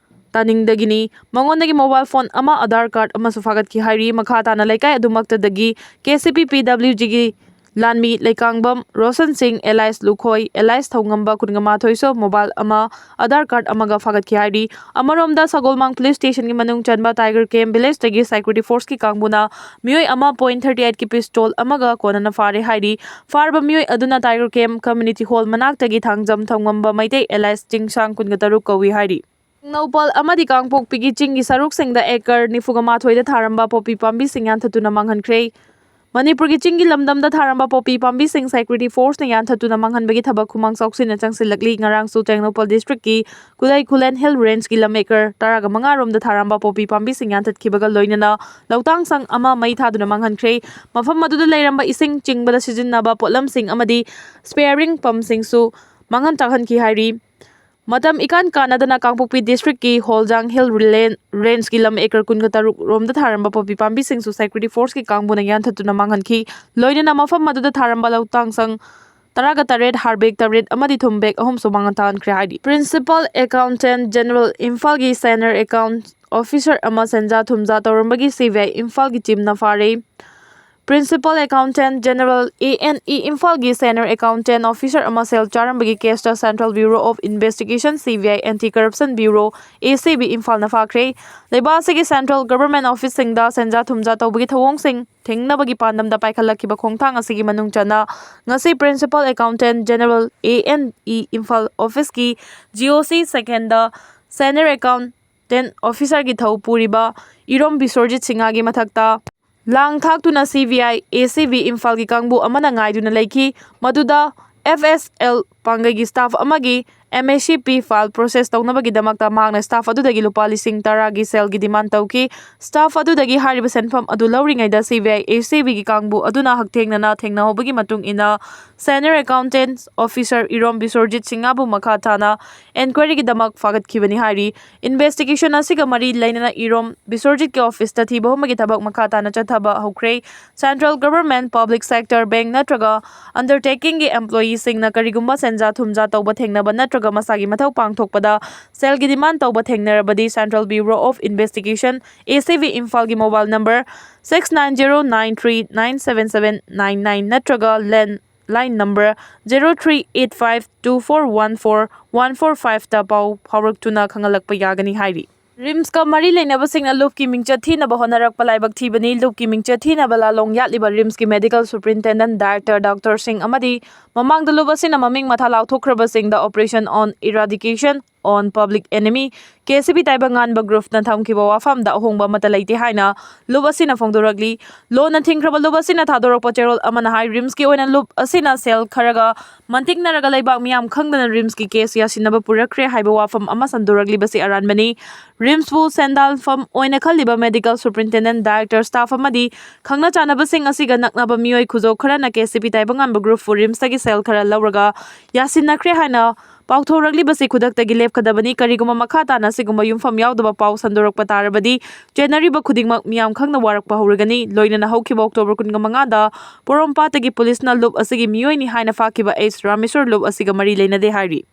ꯇꯥꯅꯤꯡꯗꯒꯤꯅꯤ꯫ ꯃꯉꯣꯟꯗꯒꯤ ꯃꯣꯕꯥꯏꯜ ꯐꯣꯟ ꯑꯃ, ꯑꯙꯥꯔ ꯀꯥꯔꯗ ꯑꯃꯁꯨ ꯐꯥꯒꯠꯈꯤ ꯍꯥꯏꯔꯤ꯫ ꯃꯈꯥ ꯇꯥꯅ ꯂꯩꯀꯥꯏ ꯑꯗꯨꯃꯛꯇꯗꯒꯤ ꯀꯦ ꯁꯤ ꯄꯤ ꯄꯤ ꯗꯕ꯭ꯂꯤꯎ ꯖꯤꯒꯤ ꯂꯥꯟꯃꯤ ꯂꯩꯀꯥꯡꯕꯝ ꯔꯣꯁꯟ ꯁꯤꯡ alias ꯂꯨꯈꯣꯏ alias ꯊꯧꯉꯝꯕ ꯀꯨꯟꯒ ꯃꯥꯊꯣꯏꯁꯨ ꯃꯣꯕꯥꯏꯜ ꯑꯃ ꯑꯙꯥꯔ ꯀꯥꯔꯗ ꯑꯃꯒ ꯐꯥꯒꯠꯈꯤ ꯍꯥꯏꯔꯤ꯫ ꯑꯃꯔꯣꯝꯗ ꯁꯒꯣꯜꯃꯥꯡ ꯄꯨꯂꯤꯁ ꯁ꯭ꯇꯦꯁꯟꯒꯤ ꯃꯅꯨꯡ ꯆꯟꯕ ꯇꯥꯏꯒꯔ ꯀꯦꯝ ꯚꯤꯂꯦꯖꯇꯒꯤ ꯁꯦꯀ꯭ꯌꯨꯔꯤꯇꯤ ꯐꯣꯔꯁꯀꯤ ꯀꯥꯡꯕꯨꯅ ꯃꯤꯑꯣꯏ ꯑꯃ ꯄꯣꯏꯟ ꯊꯥꯔꯇꯤ ꯑꯩꯠꯀꯤ ꯄꯤꯁꯇꯣꯜ ꯑꯃꯒ ꯀꯣꯟꯅꯅ ꯐꯥꯔꯦ ꯍꯥꯏꯔꯤ꯫ ꯐꯥꯔꯕ ꯃꯤꯑꯣꯏ ꯑꯗꯨꯅ ꯇꯥꯏꯒꯔ ꯀꯦꯝ ꯀꯝꯃ꯭ꯌꯨꯅꯤꯇꯤ ꯍꯣꯜ ꯃꯅꯥꯛꯇꯒꯤ ꯊꯥꯡꯖꯝ ꯊꯧꯉꯝꯕ ꯃꯩꯇꯩ alias ꯆꯤꯡꯁꯥꯡ ꯀꯨꯟꯒ ꯇꯔꯨꯛ ꯀꯧꯏ ꯍꯥꯏꯔꯤ꯫ ꯇꯦꯡꯅꯧꯄꯜ ꯑꯃꯗꯤ ꯀꯥꯡꯄꯣꯛꯄꯤꯒꯤ ꯆꯤꯡꯒꯤ ꯁꯔꯨꯛꯁꯤꯡꯗ ꯑꯦꯀꯔ ꯅꯤꯐꯨꯒ ꯃꯥꯊꯣꯏꯗ ꯊꯥꯔꯝꯕ ꯄꯣꯄꯤ ꯄꯥꯝꯕꯤꯁꯤꯡ ꯌꯥꯟꯊꯠꯇꯨꯅ ꯃꯥꯡꯍꯟꯈ꯭ꯔꯦ꯫ ꯃꯅꯤꯄꯨꯔꯒꯤ ꯆꯤꯡꯒꯤ ꯂꯝꯗꯝꯗ ꯊꯥꯔꯝꯕ ꯄꯣꯄꯤ ꯄꯥꯝꯕꯤꯁꯤꯡ ꯁꯦꯀ꯭ꯌꯨꯔꯤꯇꯤ ꯐꯣꯔꯁꯅ ꯌꯥꯟꯊꯠꯇꯨꯅ ꯃꯥꯡꯍꯟꯕꯒꯤ ꯊꯕꯛ ꯈꯨꯃꯥꯡ ꯆꯥꯎꯁꯤꯟꯅ ꯆꯪꯁꯤꯜꯂꯛꯂꯤ꯫ ꯉꯔꯥꯡꯁꯨ ꯇꯦꯡꯅꯧꯄꯜ ꯗꯤꯁꯇ꯭ꯔꯤꯛꯀꯤ ꯈꯨꯂꯩ ꯈꯨꯂꯦꯟ ꯍꯤꯜ ꯔꯦꯟꯖꯀꯤ ꯂꯝ ꯑꯦꯀꯔ ꯇꯔꯥꯒ ꯃꯉꯥ ꯔꯣꯝꯗ ꯊꯥꯔꯝꯕ ꯄꯣꯄꯤ ꯄꯥꯝꯕꯤꯁꯤꯡ ꯌꯥꯟꯊꯠꯈꯤꯕꯒ ꯂꯣꯏꯅꯅ ꯂꯧꯇꯥꯡ ꯁꯪ ꯑꯃ ꯃꯩ ꯊꯥꯗꯨꯅ ꯃꯥꯡꯍꯟꯈ꯭ꯔꯦ꯫ ꯃꯐꯝ ꯑꯗꯨꯗ ꯂꯩꯔꯝꯕ ꯏꯁꯤꯡ ꯆꯤꯡꯕꯗ ꯁꯤꯖꯤꯟꯅꯕ ꯄꯣꯠꯂꯝꯁꯤꯡ ꯑꯃꯗꯤ ꯁ꯭ꯄꯦꯌꯥꯔꯤꯡ ꯄꯝꯁꯤꯡꯁꯨ ꯃꯥꯡꯍꯟ ꯇꯥꯛꯍꯟꯈꯤ ꯍꯥꯏꯔꯤ꯫ ꯃꯇꯝ ꯏꯀꯥꯟ ꯀꯥꯟꯅꯗꯅ ꯀꯥꯡꯄꯣꯛꯄꯤ ꯗꯤꯁꯇ꯭ꯔꯤꯛꯀꯤ ꯍꯣꯜꯖꯥꯡ ꯍꯤꯜ ꯔꯤꯂꯦꯟ ꯔꯦꯟꯖꯀꯤ ꯂꯝ ꯑꯦꯀꯔ ꯀꯨꯟꯒ ꯇꯔꯨꯛ ꯔꯣꯝꯗ ꯊꯥꯔꯝꯕ ꯄꯣꯄꯤ ꯄꯥꯝꯕꯤꯁꯤꯡꯁꯨ ꯁꯦꯀ꯭ꯌꯨꯔꯤꯇꯤ ꯐꯣꯔꯁꯀꯤ ꯀꯥꯡꯕꯨꯅ ꯌꯥꯟꯊꯠꯇꯨꯅ ꯃꯥꯡꯍꯟꯈꯤ꯫ ꯂꯣꯏꯅꯅ ꯃꯐꯝ ꯑꯗꯨꯗ ꯊꯥꯔꯝꯕ ꯂꯧꯇꯥꯡ ꯁꯪ ꯇꯔꯥꯒ ꯇꯔꯦꯠ, ꯍꯥꯔꯕꯦꯛ ꯇꯔꯦꯠ ꯑꯃꯗꯤ ꯊꯨꯝꯕꯦꯛ ꯑꯍꯨꯝꯁꯨ ꯃꯥꯡꯍꯟ ꯇꯥꯍꯟꯈ꯭ꯔꯦ ꯍꯥꯏꯔꯤ꯫ ꯄ꯭ꯔꯤꯟꯁꯤꯄꯥꯜ ꯑꯦꯀꯥꯎꯟꯇꯦꯟꯠ ꯖꯦꯅꯔꯦꯜ ꯏꯝꯐꯥꯜꯒꯤ ꯁꯦꯅꯤꯌꯔ ꯑꯦꯀꯥꯎꯟꯠ ꯑꯣꯐꯤꯁꯔ ꯑꯃ ꯁꯦꯟꯖꯥ ꯊꯨꯝꯖꯥ ꯇꯧꯔꯝꯕꯒꯤ ꯁꯤ ꯕꯤ ꯑꯥꯏ ꯏꯝꯐꯥꯜꯒꯤ ꯇꯤꯝꯅ ꯐꯥꯔꯦ꯫ Principal accountant general, A and E, ꯏꯝꯐꯥꯜꯒꯤ ꯁꯦꯅꯤꯌꯔ ꯑꯦꯀꯥꯎꯟꯇꯦꯟꯠ ꯑꯣꯐꯤꯁꯔ ꯑꯃ ꯁꯦꯜ ꯆꯥꯔꯝꯕꯒꯤ ꯀꯦꯁꯇ central bureau of investigation, C B I, anti corruption bureau, A C B, ꯏꯝꯐꯥꯜꯅ ꯐꯥꯈ꯭ꯔꯦ꯫ ꯂꯩꯕꯥꯛ ꯑꯁꯤꯒꯤ ꯁꯦꯟꯇ꯭ꯔꯦꯜ ꯒꯚꯔꯟꯃꯦꯟꯠ ꯑꯣꯐꯤꯁꯁꯤꯡꯗ ꯁꯦꯟꯖꯥ ꯊꯨꯝꯖꯥ ꯇꯧꯕꯒꯤ ꯊꯧꯑꯣꯡꯁꯤꯡ ꯊꯤꯡꯅꯕꯒꯤ ꯄꯥꯟꯗꯝꯗ ꯄꯥꯏꯈꯠꯂꯛꯈꯤꯕ ꯈꯣꯡꯊꯥꯡ ꯑꯁꯤꯒꯤ ꯃꯅꯨꯡ ꯆꯟꯅ ꯉꯁꯤ principal accountant general, A and E, Imphal ꯑꯣꯐꯤꯁꯀꯤ ꯖꯤ ꯑꯣ ꯁꯤ ꯁꯦꯀꯦꯟꯗ ꯁꯦꯅꯤꯌꯔ ꯑꯦꯀꯥꯎꯟ ꯇꯦꯟꯠ ꯑꯣꯐꯤꯁꯔꯒꯤ ꯊꯧ ꯄꯨꯔꯤꯕ ꯏꯔꯣꯝ ꯕꯤꯁ꯭ꯋꯔꯖꯤꯠ ꯁꯤꯡꯍꯒꯤ ꯃꯊꯛꯇ ꯂꯥꯡ ꯊꯥꯛꯇꯨꯅ ꯁꯤ ꯕꯤ ꯑꯥꯏ, ꯑꯦ ꯁꯤ ꯕꯤ ꯏꯝꯐꯥꯜꯒꯤ ꯀꯥꯡꯕꯨ ꯑꯃꯅ ꯉꯥꯏꯗꯨꯅ ꯂꯩꯈꯤ꯫ ꯃꯗꯨꯗ ꯑꯦꯐ ꯑꯦꯁ ꯑꯦꯜ ꯄꯥꯡꯒꯩꯒꯤ ꯁ꯭ꯇꯥꯐ ꯑꯃꯒꯤ ꯑꯦꯝ ꯑꯦꯁ ꯁꯤ ꯄꯤ ꯐꯥꯏꯜ ꯄ꯭ꯔꯣꯁꯦꯁ ꯇꯧꯅꯕꯒꯤꯗꯃꯛꯇ ꯃꯍꯥꯛꯅ ꯁ꯭ꯇꯥꯐ ꯑꯗꯨꯗꯒꯤ ꯂꯨꯄꯥ ꯂꯤꯁꯤꯡ ꯇꯔꯥꯒꯤ ꯁꯦꯜꯒꯤ ꯗꯤꯃꯥꯟ ꯇꯧꯈꯤ꯫ ꯁ꯭ꯇꯥꯐ ꯑꯗꯨꯗꯒꯤ ꯍꯥꯏꯔꯤꯕ ꯁꯦꯟꯐꯝ ꯑꯗꯨ ꯂꯧꯔꯤꯉꯩꯗ ꯁꯤ ꯕꯤ ꯑꯥꯏ, ꯑꯦ ꯁꯤ ꯕꯤꯒꯤ ꯀꯥꯡꯕꯨ ꯑꯗꯨꯅ ꯍꯛꯊꯦꯡꯅꯅ ꯊꯦꯡꯅꯍꯧꯕꯒꯤ ꯃꯇꯨꯡ ꯏꯟꯅ ꯁꯦꯅꯤꯌꯔ ꯑꯦꯀꯥꯎꯟꯇꯦꯟꯠ ꯑꯣꯐꯤꯁꯔ ꯏꯔꯣꯝ ꯕꯤꯁ꯭ꯋꯔꯖꯤꯠ ꯁꯤꯡꯍꯕꯨ ꯃꯈꯥ ꯇꯥꯅ ꯏꯟꯀ꯭ꯋꯥꯏꯔꯤꯒꯤꯗꯃꯛ ꯐꯥꯒꯠꯈꯤꯕꯅꯤ ꯍꯥꯏꯔꯤ꯫ ꯏꯟꯚꯦꯁꯇꯤꯒꯦꯁꯟ ꯑꯁꯤꯒ ꯃꯔꯤ ꯂꯩꯅꯅ ꯏꯔꯣꯝ ꯕꯤꯁ꯭ꯋꯔꯖꯤꯠꯀꯤ ꯑꯣꯐꯤꯁꯇ ꯊꯤꯕ ꯍꯨꯝꯕꯒꯤ ꯊꯕꯛ ꯃꯈꯥ ꯇꯥꯅ ꯆꯠꯊꯕ ꯍꯧꯈ꯭ꯔꯦ꯫ Central government, public sector, bank ꯅꯠꯇ꯭ꯔꯒ ꯑꯟꯗꯔꯇꯦꯀꯤꯡꯒꯤ ꯑꯦꯝꯄ꯭ꯂꯣꯌꯤꯁꯤꯡꯅ ꯀꯔꯤꯒꯨꯝꯕ ꯁꯦꯟꯖꯥ ꯊꯨꯝꯖꯥ ꯇꯧꯕ ꯊꯦꯡꯅꯕ ꯅꯠꯇ꯭ꯔꯒ ꯃꯁꯥꯒꯤ ꯃꯊꯧ ꯄꯥꯡꯊꯣꯛꯄꯗ ꯁꯦꯜꯒꯤ ꯗꯤꯃꯥꯟ ꯇꯧꯕ ꯊꯦꯡꯅꯔꯕꯗꯤ Central Bureau of Investigation, A C B, ꯏꯝꯐꯥꯜꯒꯤ mobile number six nine zero nine three nine seven seven nine nine ꯅꯠꯇ꯭ꯔꯒ landline number zero three eight five two four one four one four five ꯇ ꯄꯥꯎ ꯐꯥꯎꯔꯛꯇꯨꯅ ꯈꯪꯍꯜꯂꯛꯄ ꯌꯥꯒꯅꯤ ꯍꯥꯏꯔꯤ꯫ ꯔꯤꯝꯁꯀ ꯃꯔꯤ ꯂꯩꯅꯕꯁꯤꯡꯅ ꯂꯨꯞꯀꯤ ꯃꯤꯡꯆꯠ ꯊꯤꯅꯕ ꯍꯣꯠꯅꯔꯛꯄ ꯂꯥꯏꯕꯛ ꯊꯤꯕꯅꯤ꯫ ꯂꯨꯞꯀꯤ ꯃꯤꯡꯆꯠ ꯊꯤꯅꯕ ꯂꯥꯂꯣꯡ ꯌꯥꯠꯂꯤꯕ ꯔꯤꯝꯁꯀꯤ ꯃꯦꯗꯤꯀꯦꯜ ꯁꯨꯄ꯭ꯔꯤꯟꯇꯦꯟꯗꯦꯟꯠ ꯗꯥꯏꯔꯦꯛꯇꯔ ꯗꯥꯛꯇꯔꯁꯤꯡ ꯑꯃꯗꯤ ꯃꯃꯥꯡꯗ ꯂꯨꯞ ꯑꯁꯤꯅ ꯃꯃꯤꯡ ꯃꯊꯥ ꯂꯥꯎꯊꯣꯛꯈ꯭ꯔꯕꯁꯤꯡꯗ Operation on Eradication on Public Enemy, K C P ꯇꯥꯏꯕꯪꯉꯥꯟꯕ ꯒ꯭ꯔꯨꯞꯅ ꯊꯝꯈꯤꯕ ꯋꯥꯐꯝꯗ ꯑꯍꯣꯡꯕ ꯑꯃꯠꯇ ꯂꯩꯇꯦ ꯍꯥꯏꯅ ꯂꯨꯞ ꯑꯁꯤꯅ ꯐꯣꯡꯗꯣꯔꯛꯂꯤ꯫ ꯂꯣꯟꯅ ꯊꯤꯡꯈ꯭ꯔꯕ ꯂꯨꯞ ꯑꯁꯤꯅ ꯊꯥꯗꯣꯔꯛꯄ ꯆꯦꯔꯣꯜ ꯑꯃꯅ ꯍꯥꯏ, ꯔꯤꯝꯁꯀꯤ ꯑꯣꯏꯅ ꯂꯨꯞ ꯑꯁꯤꯅ ꯁꯦꯜ ꯈꯔꯒ ꯃꯟꯇꯤꯛꯅꯔꯒ ꯂꯩꯕꯥꯛ ꯃꯤꯌꯥꯝ ꯈꯪꯗꯅ ꯔꯤꯝꯁꯀꯤ ꯀꯦꯁ ꯌꯥꯁꯤꯟꯅꯕ ꯄꯨꯔꯛꯈ꯭ꯔꯦ ꯍꯥꯏꯕ ꯋꯥꯐꯝ ꯑꯃ ꯁꯟꯗꯣꯔꯛꯂꯤꯕꯁꯤ ꯑꯔꯥꯟꯕꯅꯤ꯫ ꯔꯤꯝꯁꯄꯨ ꯁꯦꯟꯗꯥꯟꯐꯝ ꯑꯣꯏꯅ ꯈꯜꯂꯤꯕ ꯃꯦꯗꯤꯀꯦꯜ ꯁꯨꯄ꯭ꯔꯤꯟꯇꯦꯟꯗꯦꯟꯠ ꯗꯥꯏꯔꯦꯛꯇꯔ ꯁ꯭ꯇꯥꯐ ꯑꯃꯗꯤ ꯈꯪꯅ ꯆꯥꯟꯅꯕꯁꯤꯡ ꯑꯁꯤꯒ ꯅꯛꯅꯕ ꯃꯤꯑꯣꯏ ꯈꯨꯖꯧ ꯈꯔꯅ K C P ꯇꯥꯏꯕꯪꯉꯥꯟꯕ ꯒ꯭ꯔꯨꯞꯄꯨ ꯔꯤꯝꯁꯇꯒꯤ ꯁꯦꯜ ꯈꯔ ꯂꯧꯔꯒ ꯌꯥꯁꯤꯟꯅꯈ꯭ꯔꯦ ꯍꯥꯏꯅ ꯄꯥꯎꯊꯣꯔꯛꯂꯤꯕꯁꯤ ꯈꯨꯗꯛꯇꯒꯤ ꯂꯦꯞꯀꯗꯕꯅꯤ꯫ ꯀꯔꯤꯒꯨꯝꯕ ꯃꯈꯥ ꯇꯥꯅ ꯑꯁꯤꯒꯨꯝꯕ ꯌꯨꯝꯐꯝ ꯌꯥꯎꯗꯕ ꯄꯥꯎ ꯁꯟꯗꯣꯔꯛꯄ ꯇꯥꯔꯕꯗꯤ ꯆꯦꯟꯅꯔꯤꯕ ꯈꯨꯗꯤꯡꯃꯛ ꯃꯤꯌꯥꯝ ꯈꯪꯅ ꯋꯥꯔꯛꯄ ꯍꯧꯔꯒꯅꯤ꯫ ꯂꯣꯏꯅꯅ ꯍꯧꯈꯤꯕ ꯑꯣꯛꯇꯣꯕꯔ ꯀꯨꯟꯃꯉꯥꯗ ꯄꯣꯔꯣꯝꯄꯥꯠꯇꯒꯤ ꯄꯨꯂꯤꯁꯅ ꯂꯨꯞ ꯑꯁꯤꯒꯤ ꯃꯤꯑꯣꯏꯅꯤ ꯍꯥꯏꯅ ꯐꯥꯈꯤꯕ ꯑꯦꯁ ꯔꯥꯃꯦꯁꯣꯔ ꯂꯨꯞ ꯑꯁꯤꯒ ꯃꯔꯤ ꯂꯩꯅꯗꯦ ꯍꯥꯏꯔꯤ꯫